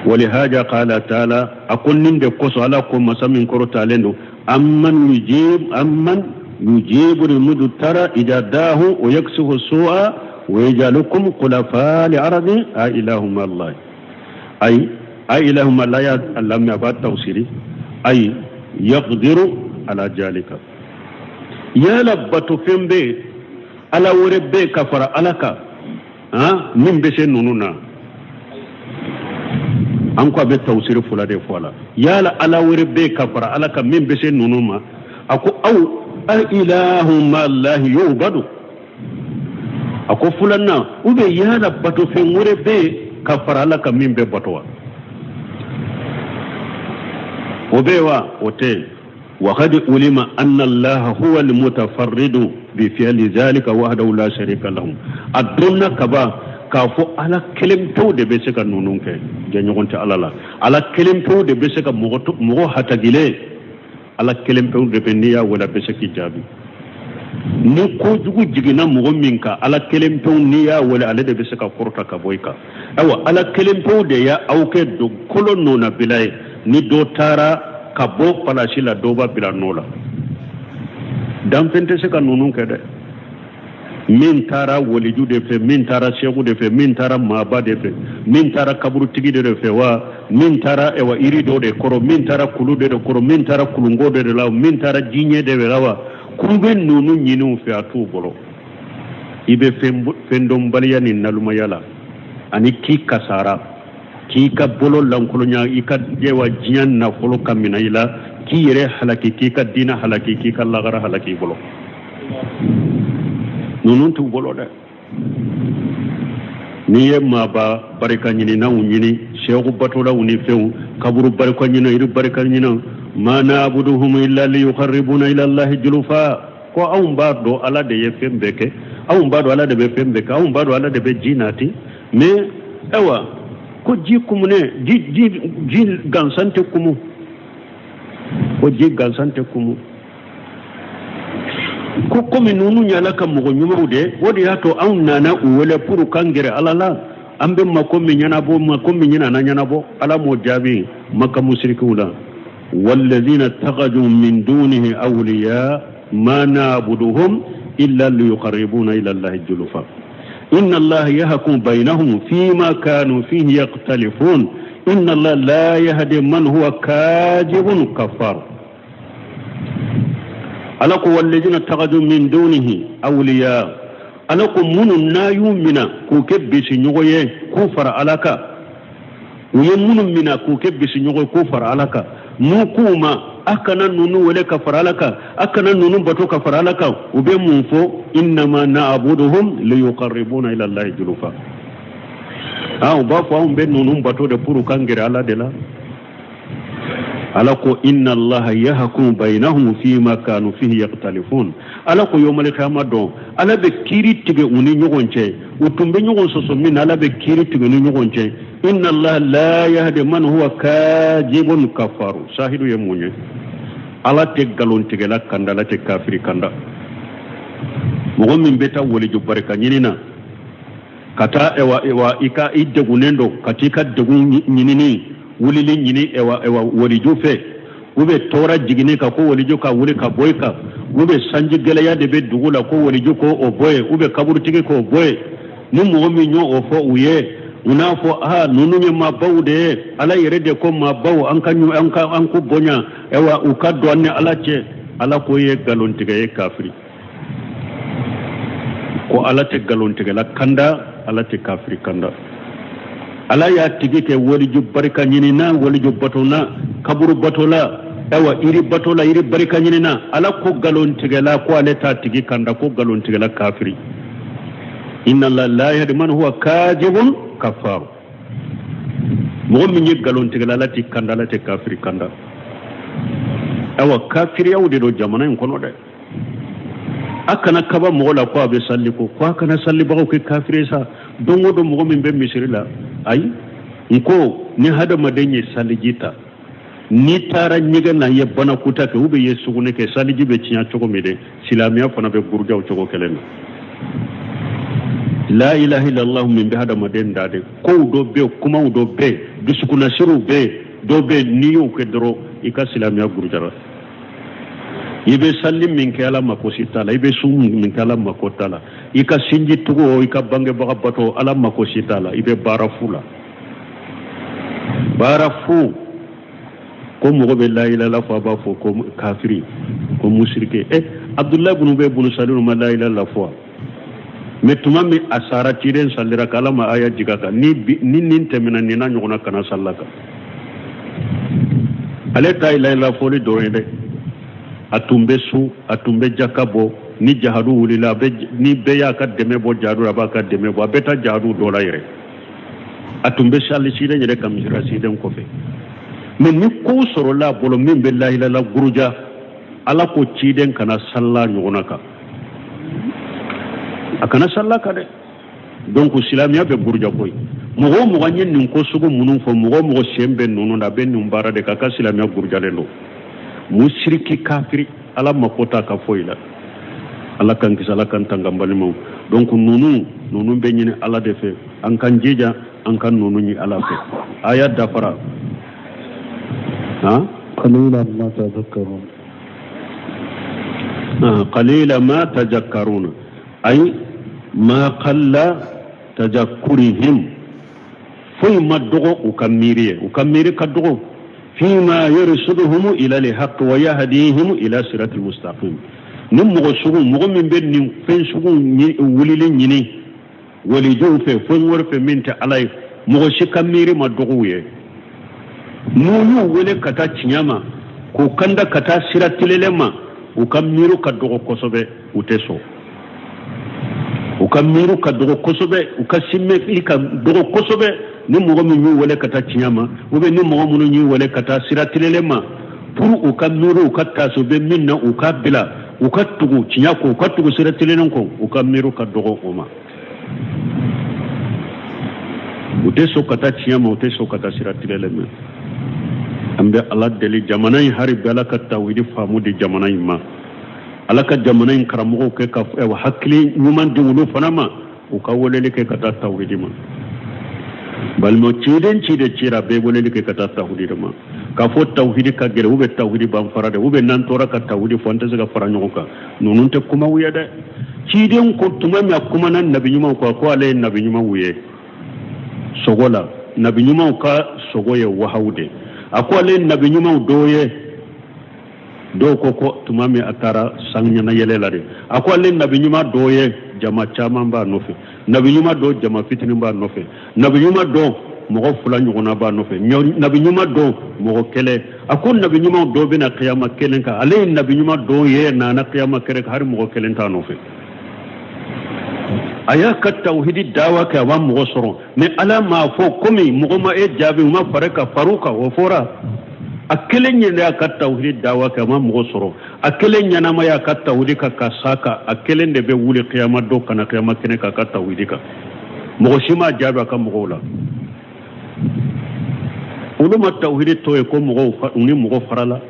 Walihaja qala taala, a ko nin de kosɔn Ala ko masa min kɔrɔtalen don, amman yujibu al-mudtara idha da'ahu wa yakshifu su'a wa yaj'alukum khulafa al-ardi a ilahu ma Allah. Ay a ilahu ma Allah ya lamɛ, a b'a tafsiri, ay yaqdiru ala zalika. Yala batofɛn bɛ yen, ala wɛrɛ bɛ yen ka fara Ala kan min bɛ se ninnu na? An ko a bɛ tafsiri fila de fɔ a la. Yala ala wɛrɛ bɛ yen ka fara Ala kan min bɛ se ninnu ma? A ko aw a ilahu ma Allahi yubadu. A ko filanan, ou bien yala batofɛn wɛrɛ bɛ yen ka fara Ala kan min bɛ bato wa? O bɛ yen wa? O tɛ yen. وقد علم أن الله هو المتفرد بفعل ذلك وحده لا شريك له. A dɔnna kaban k'a fɔ Ala kelen pewu de bɛ se ka ninnu kɛ, jɛɲɔgɔn tɛ Ala la. Ala kelen pewu de bɛ se ka mɔgɔ hatagilen, Ala kelen pewu de bɛ, n'i y'a wele a bɛ se k'i jaabi. Ni kojugu jiginna mɔgɔ min kan, Ala kelen pewu, n'i y'a wele, ale de bɛ se ka kɔrɔta ka bɔ i kan. Ayiwa, Ala kelen pewu de y'a aw kɛ dugukolo nɔnabila ye. Ni dɔ taara ka bɔ palasi la, dɔ b'a bila nɔ la. Danfɛn tɛ se ka ninnu kɛ dɛ. Min taara waliju de fɛ, min taara seku de fɛ, min taara maaba de fɛ, min taara kaburutigi de fɛ wa, min taara ɛwa yiri dɔ de kɔrɔ, min taara kulu de kɔrɔ, min taara kulunko de la, min taara jiɲɛ de la wa, k'u bɛ ninnu ɲini u fɛ, a t'u bolo. I bɛ fɛndɔnbaliya ni nalumaya la, ani k'i kasara, k'i ka bolo lankolonya, i ka ɛwa diɲɛ nafolo ka minɛ i la, k'i yɛrɛ halaki, k'i ka diinɛ halaki, k'i ka lagara halaki i bolo. Ninnu t'u bolo dɛ. N'i ye maaba barika ɲininaw ɲini, seku batolaw ni fɛnw, kaburu barika ɲinina, yiri barika ɲinina, ma na'buduhum illa liyuqarribuna ila Allahi julfa. Ko anw b'a dɔn Ala de ye fɛn bɛɛ kɛ, anw b'a dɔn Ala de bɛ fɛn bɛɛ kɛ, anw b'a dɔn Ala de bɛ ji nati, mais ayiwa ko ji kumunen, ji gansan tɛ kumu, ko ji gansan tɛ kumu. Ko komi ninnu ye Ala ka mɔgɔ ɲumanw de, o de y'a to anw nana u wele pour k'an gɛrɛ Ala la, an bɛ mako min ɲɛnabɔ, mako min ɲini a na ɲɛnabɔ. Ala m'o jaabi Maka musirikiw la: walladhina ittakhadhu min dunihi awliya ma na'buduhum illa liyuqarribuna ila Allahi julfa inna Allaha yahkumu baynahum fima kanu fihi yakhtalifun inna Allaha la yahdi man huwa kadhibun kafar. Ala ko walladhina ittakhadhu min dunihi awliya, Ala ko minnu n'a y'u mina k'u kɛ bisiɲɔgɔn ye k'u fara Ala kan, u ye minnu mina k'u kɛ bisiɲɔgɔn ye k'u fara Ala kan, n'u k'u ma a kana ninnu wele ka fara Ala kan, a kana ninnu bato ka fara Ala kan, u bɛ mun fɔ? Innama na'buduhum liyuqarribuna ila Allahi julfa. U b'a fɔ anw bɛ ninnu bato de pour k'an gɛrɛ Ala de la. Ala ko inna Allaha yahkumu bainahum fima kanu fihi yakhtalifun. Ala ko yawmal qiyamah don, Ala bɛ kiiri tigɛ u ni ɲɔgɔn cɛ, u tun bɛ ɲɔgɔn sɔsɔ min na, Ala bɛ kiiri tigɛ u ni ɲɔgɔn cɛ. Inna Allaha la yahdi man huwa kadhibun kafaru. Sahidu ye mun ye? Ala tɛ nkalontigɛla kanda, Ala tɛ kafiri kanda. Mɔgɔ min bɛ taa waliju barika ɲini na ka taa ɛwa ɛwa i ka i degunnen don, ka t'i ka degun ɲinini wulili ɲini ɛwa ɛwa waliju fɛ, u bɛ tɔɔrɔ jiginni kan ko waliju ka wuli ka bɔ i kan, u bɛ sanji gɛlɛya de bɛ dugu la ko waliju ko o bɔ yen, u bɛ kaburutigi k'o bɔ yen. Ni mɔgɔ min y'o o fɔ u ye, u n'a fɔ aa ninnu ye maabaw de ye, Ala yɛrɛ de ko maabaw an ka an ka an ko bonya, ɛwa u ka don an ni Ala cɛ. Ala ko ye nkalontigɛ ye, kafiri. Ko Ala tɛ nkalontigɛla kanda, Ala tɛ kafiri kanda. Ala y'a tigi kɛ waliju barika ɲinina, waliju batona, kaburu batola, ayiwa yiri batola, yiri barika ɲinina. Ala ko nkalontigɛla, ko ale t'a tigi kanda, ko nkalontigɛla kafiri. Inna Allah la yahdi man huwa kadhibun kafar. Mɔgɔ min ye nkalontigɛla, Ala t'i kanda, Ala tɛ kafiri kanda. Ayiwa kafiriyaw de don jamana in kɔnɔ dɛ. A kana kaba mɔgɔ la ko a bɛ sali, ko a kana salibagaw kɛ kafiri sa. Don o don mɔgɔ min bɛ misiri la, ayi n ko ni hadamaden ye saliji ta, n'i taara ɲɛgɛn na, i ye banakuta kɛ ou bien i ye sugunɛ kɛ, saliji bɛ tiɲɛ cogo min dɛ, silamɛya fana bɛ burujaw cogo kelen na. La ilaha illallah min bɛ hadamaden da de, kow dɔ bɛ yen, kumaw dɔ bɛ yen, dusukunnasiriw bɛ yen, dɔ bɛ yen, n'i y'o kɛ dɔrɔn i ka silamɛya burujara. I bɛ sali min kɛ, Ala mako si t'a la. I bɛ sun min kɛ, Ala mako t'a la. I ka sinji tugu, i ka bangebaga bato, Ala mako si t'a la. I bɛ baara fu la, baara fu. Ko mɔgɔ bɛ layilala fɔ, a b'a fɔ ko kafiri, ko musirike. Ɛ, Abudulayi bunu Ubayi bunu Salulu ma layilala fɔ wa? Mais tuma min a sara, ciden salira kan, Ala ma aya jigin a kan ni ni nin tɛmɛna nin na ɲɔgɔnna kana salila kan. Ale ta ye layilala fɔli dɔrɔn ye dɛ. A tun bɛ sun, a tun bɛ jaka bɔ. Ni jahadu wulila, a bɛ ni bɛɛ y'a ka dɛmɛ bɔ jahadu la, a b'a ka dɛmɛ bɔ. A bɛ taa jahadu dɔ la yɛrɛ. A tun bɛ sali ciden yɛrɛ ka misiri la, ciden kɔfɛ. Mais ni ko sɔrɔla a bolo min bɛ layilala guruja, Ala ko ciden kana salila ɲɔgɔnna kan, a kana salila kan dɛ. Donc silamɛya bɛ buruja koyi. Mɔgɔ o mɔgɔ ye nin ko sugu minnu fɔ, mɔgɔ o mɔgɔ sen bɛ ninnu na, a bɛ nin baara de kan, a ka silamɛya burujalen don. Musiriki, kafiri, Ala mako t'a ka foyi la. Ala k'an kisi, Ala k'an tanga. Balimaw, donc ninnu bɛ ɲini Ala de fɛ. An k'an jija, an ka ninnu ɲini Ala fɛ. Aya dafara han. قليلا ما تذكرون. قليلا ما تذكرون، أي ما قل تذكرهم. Foyi ma dɔgɔ u ka miiri ye, u ka miiri ka dɔgɔ. فيما يرشدهم إلى الحق ويهديهم إلى صراط المستقيم. Ni mɔgɔ sugu, mɔgɔ min bɛ nin fɛn sugu wulili ɲini walijuw fɛ, fɛn wɛrɛ fɛ min tɛ Ala ye, mɔgɔ si ka miiri ma dɔgɔ u ye. N'u y'u wele ka taa tiɲɛ ma, k'u kanda ka taa sira tilelen ma, u ka miiri ka dɔgɔ kosɛbɛ, u tɛ sɔn. U ka miiri ka dɔgɔ kosɛbɛ, u ka simɛfili ka dɔgɔ kosɛbɛ. Ni mɔgɔ min y'u wele ka taa tiɲɛ ma, ou bien ni mɔgɔ minnu y'u wele ka taa sira tilelen ma, pour u ka miiri, u ka taasi bɛ min na, u ka bila, u ka tugu tiɲɛ kɔ, u ka tugu sira tilelen kɔ, u ka miiri ka dɔgɔ o ma. U tɛ sɔn ka taa tiɲɛ ma, u tɛ sɔn ka taa sira tilelen ma. An bɛ Ala deli jamana in hari bɛ, Ala ka tawhidi faamu di jamana in ma. Ala ka jamana in karamɔgɔw kɛ ka hakili ɲuman di olu fana ma, u ka weleli kɛ ka taa tawhidi ma. Balima, ciden ci de cira, bɛɛ weleli kɛ ka taa tawhidi de ma. K'a fɔ tawhidi ka gɛlɛn, u bɛ tawhidi ban fara de, u bɛ n'an tora ka tawhidi fɔ, an tɛ se ka fara ɲɔgɔn kan. Ninnu tɛ kumaw ye dɛ. Ciden ko tuma min a kumana nabi ɲumanw kan, ko ale ye nabi ɲumanw ye sogo la. Nabi ɲumanw ka sogo ye wahawu de. A ko ale ye nabi ɲumanw dɔw ye. Dɔw ko ko tuma min a taara san ɲɛnayɛlɛ la de. A ko ale nabi ɲuman dɔw ye, jama caman b'a nɔfɛ. Nabi ɲuman dɔ, jama fitinin b'a nɔfɛ. Nabi ɲuman dɔ, mɔgɔ fila ɲɔgɔnna b'a nɔfɛ. Nabi ɲuman dɔ, mɔgɔ kelen. A ko nabi ɲuman dɔ bɛna kiyama kelen kan. Ale ye nabi ɲuman dɔ ye, nana kiyama kelen kan, hali mɔgɔ kelen t'a nɔfɛ. A y'a ka tawhidi dawa kɛ, a ma mɔgɔ sɔrɔ. Mais Ala m'a fɔ komi mɔgɔ ma e jaabi, u ma fara ka far'u kan. O fɔra a kelen ɲɛ y'a ka tawhidi dawa kɛ, a ma mɔgɔ sɔrɔ. A kelen ɲɛnama y'a ka tawhidi kan ka sa kan. A kelen de bɛ wuli kiyama dɔ kana kiyama kɛnɛ k'a ka tawhidi kan. Mɔgɔ si m'a jaabi a ka mɔgɔw la. Olu ma tawhidi tɔ ye ko mɔgɔw u ni mɔgɔ farala.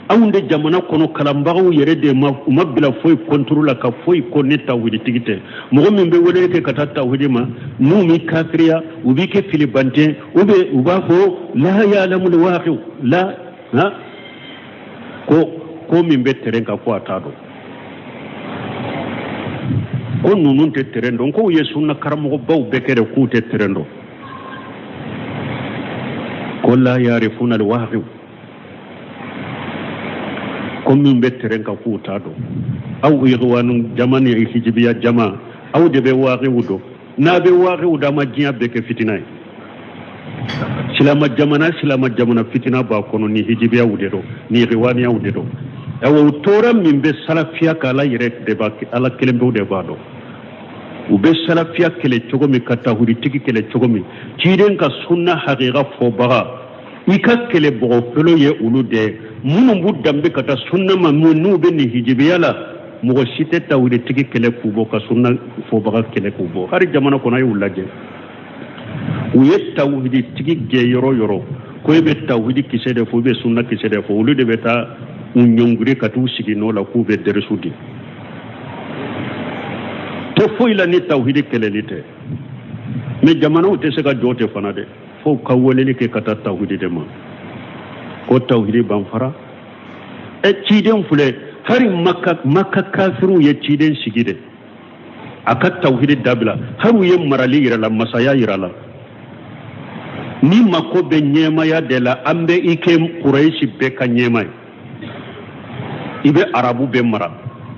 Anw de jamana kɔnɔ kalanbagaw yɛrɛ de ma, u ma bila foyi contre la ka foyi ko ni tawhiditigi tɛ. Mɔgɔ min bɛ weleli kɛ ka taa tawhidi ma, n'u m'i kafiriya, u b'i kɛ filibanten, ou bien u b'a fɔ لا يعلم الواقع la ha, ko min bɛ terrain kan, ko a t'a dɔn, ko ninnu tɛ terrain dɔn, k'u ye sunna karamɔgɔbaw bɛɛ kɛ de k'u tɛ terrain dɔn, ko لا يعرفون الواقع, ko min bɛ terrain kan, k'u t'a dɔn. Aw ikhwanu jama ni hijibiya jama, aw de bɛ waaqiw dɔn. N'a bɛ waaqiw dɔn, a ma diɲɛ bɛɛ kɛ fitina ye. Silama jamana, silama jamana, fitina b'a kɔnɔ. Ni hijibiyaw de don, ni ikhwaniyaw de don. Awa, u tora min bɛ salafiya kan, Ala yɛrɛ de b'a, Ala kelen pewu de b'a dɔn. U bɛ salafiya kɛlɛ cogo min, ka tawhiditigi kɛlɛ cogo min, ciden ka sunna hakika fɔbaga, i ka kɛlɛ bɔgɔ ye olu de ye. Minnu b'u danbe ka taa sunna ma, n'u bɛ nin hijibiya la, mɔgɔ si tɛ tawhiditigi kɛlɛ k'u bɔ, ka sunna fɔbaga kɛlɛ k'u bɔ. Hali jamana kɔnɔ, a y'u lajɛ, u ye tawhiditigi gɛn yɔrɔ yɔrɔ, ko e bɛ tawhidi kisɛ de fɔ, i bɛ sunna kisɛ de fɔ, olu de bɛ taa u ɲɔngiri ka t'u sigi nɔ la k'u bɛ dɛrɛsu di. Tɛ foyi la ni tawhidi kɛlɛli tɛ. Mais jamanaw tɛ se ka jɔ ten fana dɛ, fo ka weleli kɛ ka taa tawhidi de ma, ko tawhidi ban fara. Ɛ, ciden filɛ. Hari Maka kafiriw ye ciden sigi de a ka tawhidi dabila, hari u ye marali yira la, masaya yira la. N'i mako bɛ ɲɛmaya de la, an bɛ i kɛ Kurayisi bɛɛ ka ɲɛma ye, i bɛ arabu bɛɛ mara,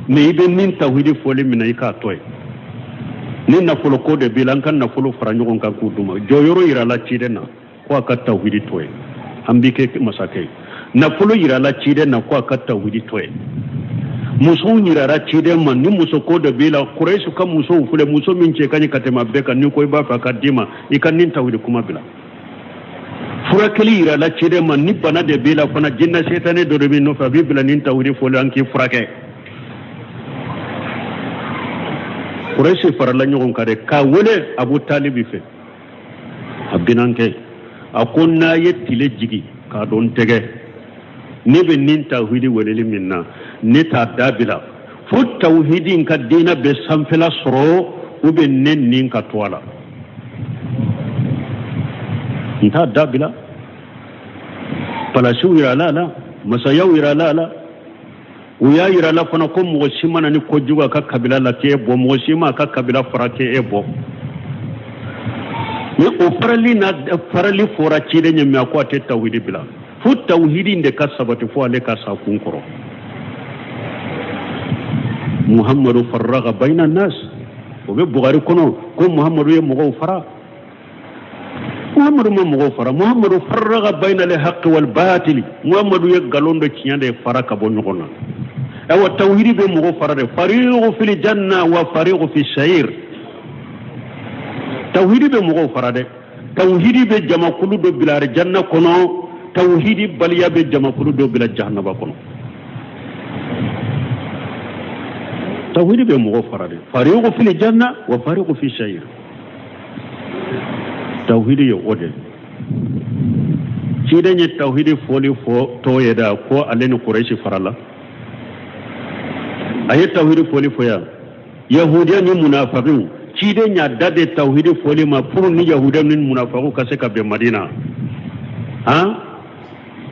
mais i bɛ nin tawhidi fɔli minɛ, i k'a to yen. Ni nafolo ko de b'i la, an ka nafolo fara ɲɔgɔn kan k'u d'u ma. Jɔyɔrɔ yirala ciden na ko a ka tawhidi to yen, an b'i kɛ masakɛ ye. Nafolo yirala ciden na ko a ka tawhidi to yen. Musow yirara ciden ma, ni muso ko de b'i la, Kurayisi ka musow filɛ, muso min cɛ ka ɲi ka tɛmɛ a bɛɛ kan, n'i ko i b'a fɛ a ka d'i ma, i ka nin tawhidi kuma bila. Furakɛli yirala ciden ma, ni bana de b'i la fana, jinɛ setanɛ dɔ de b'i nɔfɛ, a b'i bila nin tawhidi fɔli, an k'i furakɛ. Kurayisi farala ɲɔgɔn kan de k'a wele Abu Talibi fɛ, a binankɛ. A ko n'a ye tile jigi k'a don tɛgɛ, ne bɛ nin tawhidi weleli min na, ne t'a dabila fo tawhidi in ka diinɛ bɛ sanfɛla sɔrɔ, ou bien ne nin ka to a la, n t'a dabila. Palasiw yirala a la, masayaw yirala a la. U y'a yira la fana ko mɔgɔ si ma na ni kojugu a ka kabila la k'e bɔ, mɔgɔ si ma a ka kabila fara k'e bɔ. Ni o farali na farali fɔra ciden ye, mais a ko a tɛ tawhidi bila fo tawhidi in de ka sabati, fo ale ka sa kun kɔrɔ. Muhammadu farraga bayna nas, o bɛ Bugari kɔnɔ ko Muhammadu ye mɔgɔw fara. Muhammadu ma mɔgɔw fara, Muhammadu farraga bayna al haqqi wal batili. Muhammadu ye nkalon ni tiɲɛ de fara ka bɔ ɲɔgɔn na. Ayiwa, tawhidi bɛ mɔgɔ fara de, fariqu fil janna wa fariqu fi sa'ir. Tawhidi bɛ mɔgɔw fara dɛ. Tawhidi bɛ jamakulu dɔ bila arijanna kɔnɔ, tawhidi baliya bɛ jamakulu dɔ bila jahanaba kɔnɔ. Tawhidi bɛ mɔgɔ fara de, fariqu fil janna wa fariqu fi sa'ir. Tawhidi ye o de. Ciden ye tawhidi fɔli fɔ tɔ ye da ko ale ni Kurɛsi farala. A ye tawhidi fɔli fɔ yan yahudiya ni munafakiw. Ciden y'a da de tawhidi fɔli ma pour ni yahudiya ni munafakiw ka se ka bɛn Madina. Han,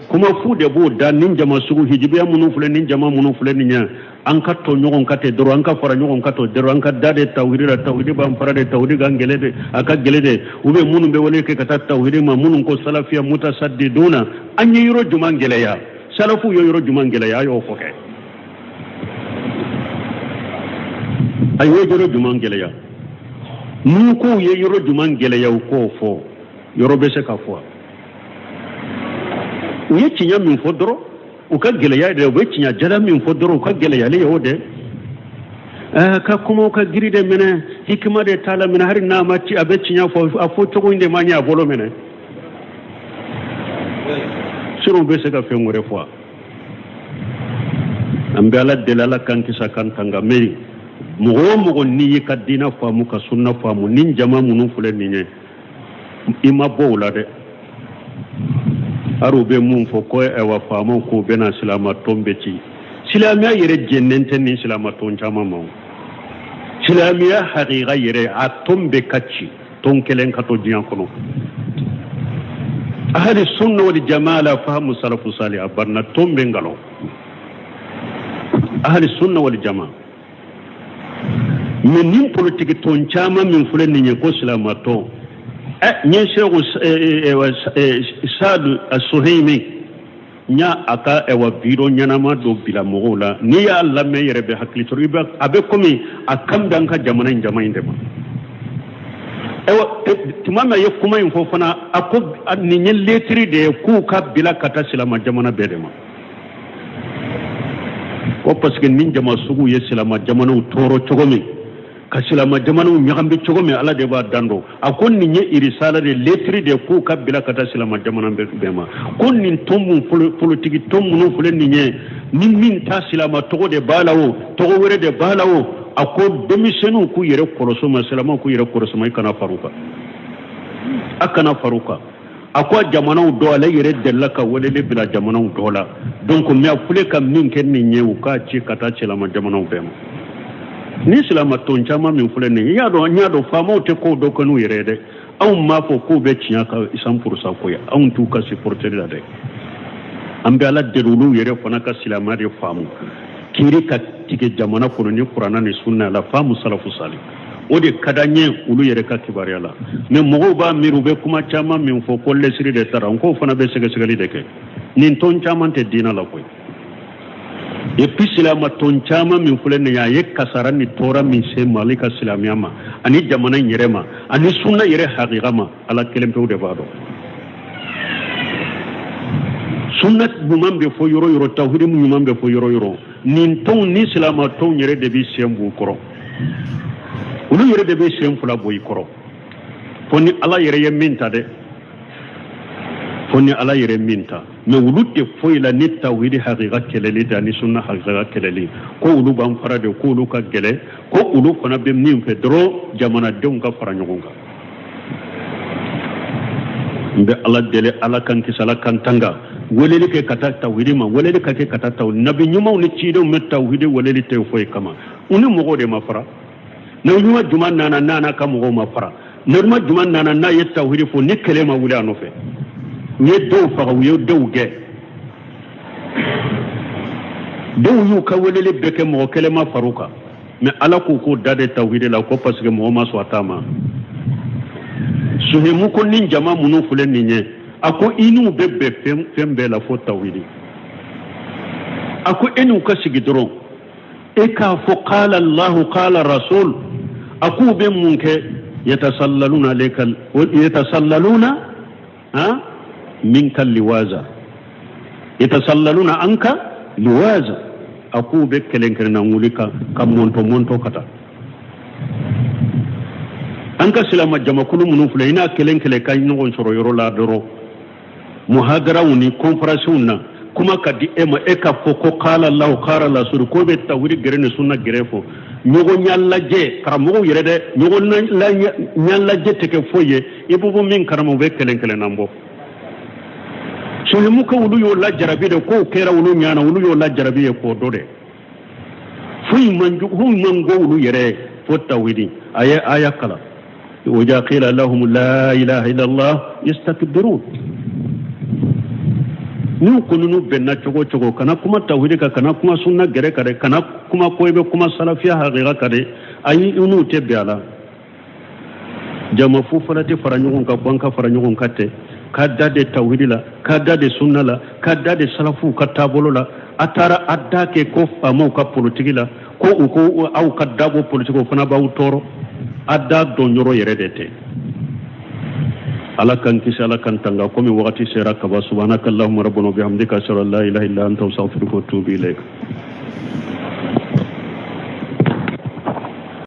kuma fu de b'o da nin jama sugu hijibiya minnu filɛ, nin jama minnu filɛ nin ye, an ka to ɲɔgɔn kan ten dɔrɔn, an ka fara ɲɔgɔn kan to dɔrɔn, an ka da de tawhidi la, tawhidi b'an fara de, tawhidi ka gɛlɛn de, a ka gɛlɛn de. U bɛ minnu bɛ wele kɛ ka taa tawhidi ma, minnu ko salafiya mutasaddiduna, an ye yɔrɔ jumɛn gɛlɛya? Salafu ye yɔrɔ jumɛn gɛlɛya? A y'o fɔ kɛ. A ye yɔrɔ jumɛn gɛlɛya? N'u k'u ye yɔrɔ jumɛn gɛlɛya, u k'o fɔ. Yɔrɔ bɛ se ka fɔ u ye tiɲɛ min fɔ dɔrɔn, u ka gɛlɛya de. U bɛ tiɲɛ jala min fɔ dɔrɔn, u ka gɛlɛyali ye o de. Ka kumaw ka giri de minɛ, hikima de t'a la minɛ. Hali n'a ma ci, a bɛ tiɲɛ fɔ, a fɔ cogo in de ma ɲɛ a bolo minɛ. Sinon u bɛ se ka fɛn wɛrɛ fɔ. An bɛ Ala deli, Ala k'an kisi, k'an tanga. Mais mɔgɔ o mɔgɔ n'i y'i ka diinɛ faamu ka sunna faamu, ni jama minnu filɛ nin ye, i ma bɔ o la dɛ. Hari u bɛ mun fɔ ko ɛwa faamaw k'u bɛna silama tɔn bɛ ci, silamɛya yɛrɛ jɛnnen tɛ nin silama tɔn caman ma. Silamɛya hakika yɛrɛ, a tɔn bɛ ka ci, tɔn kelen ka to diɲɛ kɔnɔ. Ahali sunna wal jamaa la fahamu salafu sali, a banna, tɔn bɛ nkalon. Ahali sunna wal jamaa. Mais nin politiki tɔn caman min filɛ nin ye ko silama tɔn, ɛ n ye Seku Sadu Asuhimi, n y'a a ka ɛwa vidéo ɲɛnama dɔ bila mɔgɔw la. N'i y'a lamɛn yɛrɛ bɛ hakili sɔrɔ, i bɛ a bɛ komi a kan bɛ an ka jamana in jama in de ma. Ayiwa, tuma min a ye kuma in fɔ fana, a ko nin ye letiri de ye k'u ka bila ka taa silama jamana bɛɛ de ma, ko parce que nin jama sugu ye silama jamanaw tɔɔrɔ cogo min, ka silama jamanaw ɲagami cogo min, Ala de b'a dan dɔn. A ko nin ye irisala de, letiri de k'u ka bila ka taa silama jamana bɛɛ ma, ko nin tɔn mun politiki tɔn minnu filɛ nin ye, ni min ta silama tɔgɔ de b'a la o, tɔgɔ wɛrɛ de b'a la o, a ko denmisɛnninw k'u yɛrɛ kɔlɔsi ma, silamaw k'u yɛrɛ kɔlɔsi ma, i kana far'u kan, a kana far'u kan. A ko a jamanaw dɔ, ale yɛrɛ delila ka weleli bila jamanaw dɔ la. Donc mais a filɛ ka min kɛ nin ye, u k'a ci ka taa silama jamanaw bɛɛ ma. Ni silama tɔn caman min filɛ nin ye, i y'a dɔn, n y'a dɔn faamaw tɛ kow dɔ kɛ n'u yɛrɛ ye dɛ. Anw m'a fɔ k'u bɛ tiɲɛ kan 100% ko ye, anw t'u ka supporter la dɛ. An bɛ Ala deli, olu yɛrɛ fana ka silamɛya de faamu. Kiri ka tigɛ jamana kɔnɔ ni kuranna ni sunna la, faamu salafu sali, o de ka d'an ye olu yɛrɛ ka kibaruya la. Mais mɔgɔw b'a miiri, u bɛ kuma caman min fɔ ko lɛsiri de taara n k'o fana bɛ sɛgɛsɛgɛli de kɛ. Nin tɔn caman tɛ diinɛ la koyi. Et puis silama tɔn caman min filɛ nin ye, a ye kasara ni tɔɔrɔ min se Mali ka silamɛya ma ani jamana in yɛrɛ ma ani sunna yɛrɛ hakika ma, Ala kelen pewu de b'a dɔn. Sunna ɲuman bɛ fɔ yɔrɔ yɔrɔ, tawhidi ɲuman bɛ fɔ yɔrɔ yɔrɔ, nin tɔnw ni silama tɔnw yɛrɛ de bɛ sen b'u kɔrɔ, olu yɛrɛ de bɛ sen fila bɔ i kɔrɔ, fo ni Ala yɛrɛ ye min ta dɛ, fo ni Ala yɛrɛ min ta. Mais olu tɛ foyi la ni tawhidi hakika kɛlɛli tɛ ani sunna hakika kɛlɛli. Ko olu b'an fara de, ko olu ka gɛlɛn, ko olu fana bɛ min fɛ dɔrɔn, jamanadenw ka fara ɲɔgɔn kan. N bɛ Ala deli, Ala k'an kisi, Ala k'an tanga. Weleli kɛ ka taa tawhidi ma, weleli ka kɛ ka taa tawhidi. Nabi ɲumanw ni cidenw bɛ tawhidi weleli tɛ foyi kama, u ni mɔgɔw de ma fara. Nabi ɲuman jumɛn nana n'a n'a ka mɔgɔw ma fara? Nabi ɲuman jumɛn nana n'a ye tawhidi fɔ ni kɛlɛ ma wuli a nɔfɛ? U ye dɔw faga, u ye dɔw gɛn, dɔw y'u ka weleli bɛɛ kɛ, mɔgɔ kelen ma far'u kan. Mais Ala k'u k'o da de tawhidi la ko parce que mɔgɔ ma sɔn a ta ma. Suhemu ko ni jama minnu filɛ nin ye, a ko i n'u bɛ bɛn fɛn fɛn bɛɛ la fo tawhidi. A ko e n'u ka sigi dɔrɔn, e k'a fɔ qala Allahu qala rasul. A k'u bɛ mun kɛ? Yatasallaluna alayka, yatasallaluna ha minka liwaza, yatasallaluna anka liwaza. A k'u bɛ kelen kelenna wuli ka mɔntɔ mɔntɔ ka taa. An ka silama jamakulu minnu filɛ, i n'a kelen kelen ka ɲɔgɔn sɔrɔ yɔrɔ la dɔrɔn, muhadaraw ni kɔnferansiw na, kuma ka di e ma, e ka fɔ ko qala Allahu qala rasul, ko bɛ tawhidi gɛrɛ ni sunna gɛrɛ fɔ. Ɲɔgɔn ɲalajɛ, karamɔgɔw yɛrɛ dɛ, ɲɔgɔn ɲalajɛ tɛ kɛ foyi ye. I bɛ bɔ min kalama, u bɛ kelen kelenna bɔ. Suhemu ko olu y'o lajarabi de, k'o kɛra olu ɲana, olu y'o lajarabi ye k'o dɔ dɛ. Foyi man jugu, foyi man go olu yɛrɛ ye fo tawhidi. A ye aya kalan: wa iza qila lahum la ilaha illallah yastakbirun. N'u kɔni n'u bɛnna cogo o cogo, kana kuma tawhidi kan, kana kuma sunna gɛrɛ kan dɛ, kana kuma ko i bɛ kuma salafiya hakika kan dɛ. Ayi, i n'u tɛ bɛn a la. Jama fu fana tɛ fara ɲɔgɔn kan ko an ka fara ɲɔgɔn kan tɛ ka da de tawhidi la, ka da de sunna la, ka da de salafuw ka taabolo la. A taara a da kɛ ko faamaw ka politiki la, ko u ko aw ka dabɔ politiki, o fana b'aw tɔɔrɔ. A da dɔn yɔrɔ yɛrɛ de tɛ. Ala k'an kisi, Ala k'an tanga. Komi wagati sera kaban, subhanaka allahumma rabbana wa bihamdika, ashhadu an la ilaha illa anta, astaghfiruka wa atubu ilayk.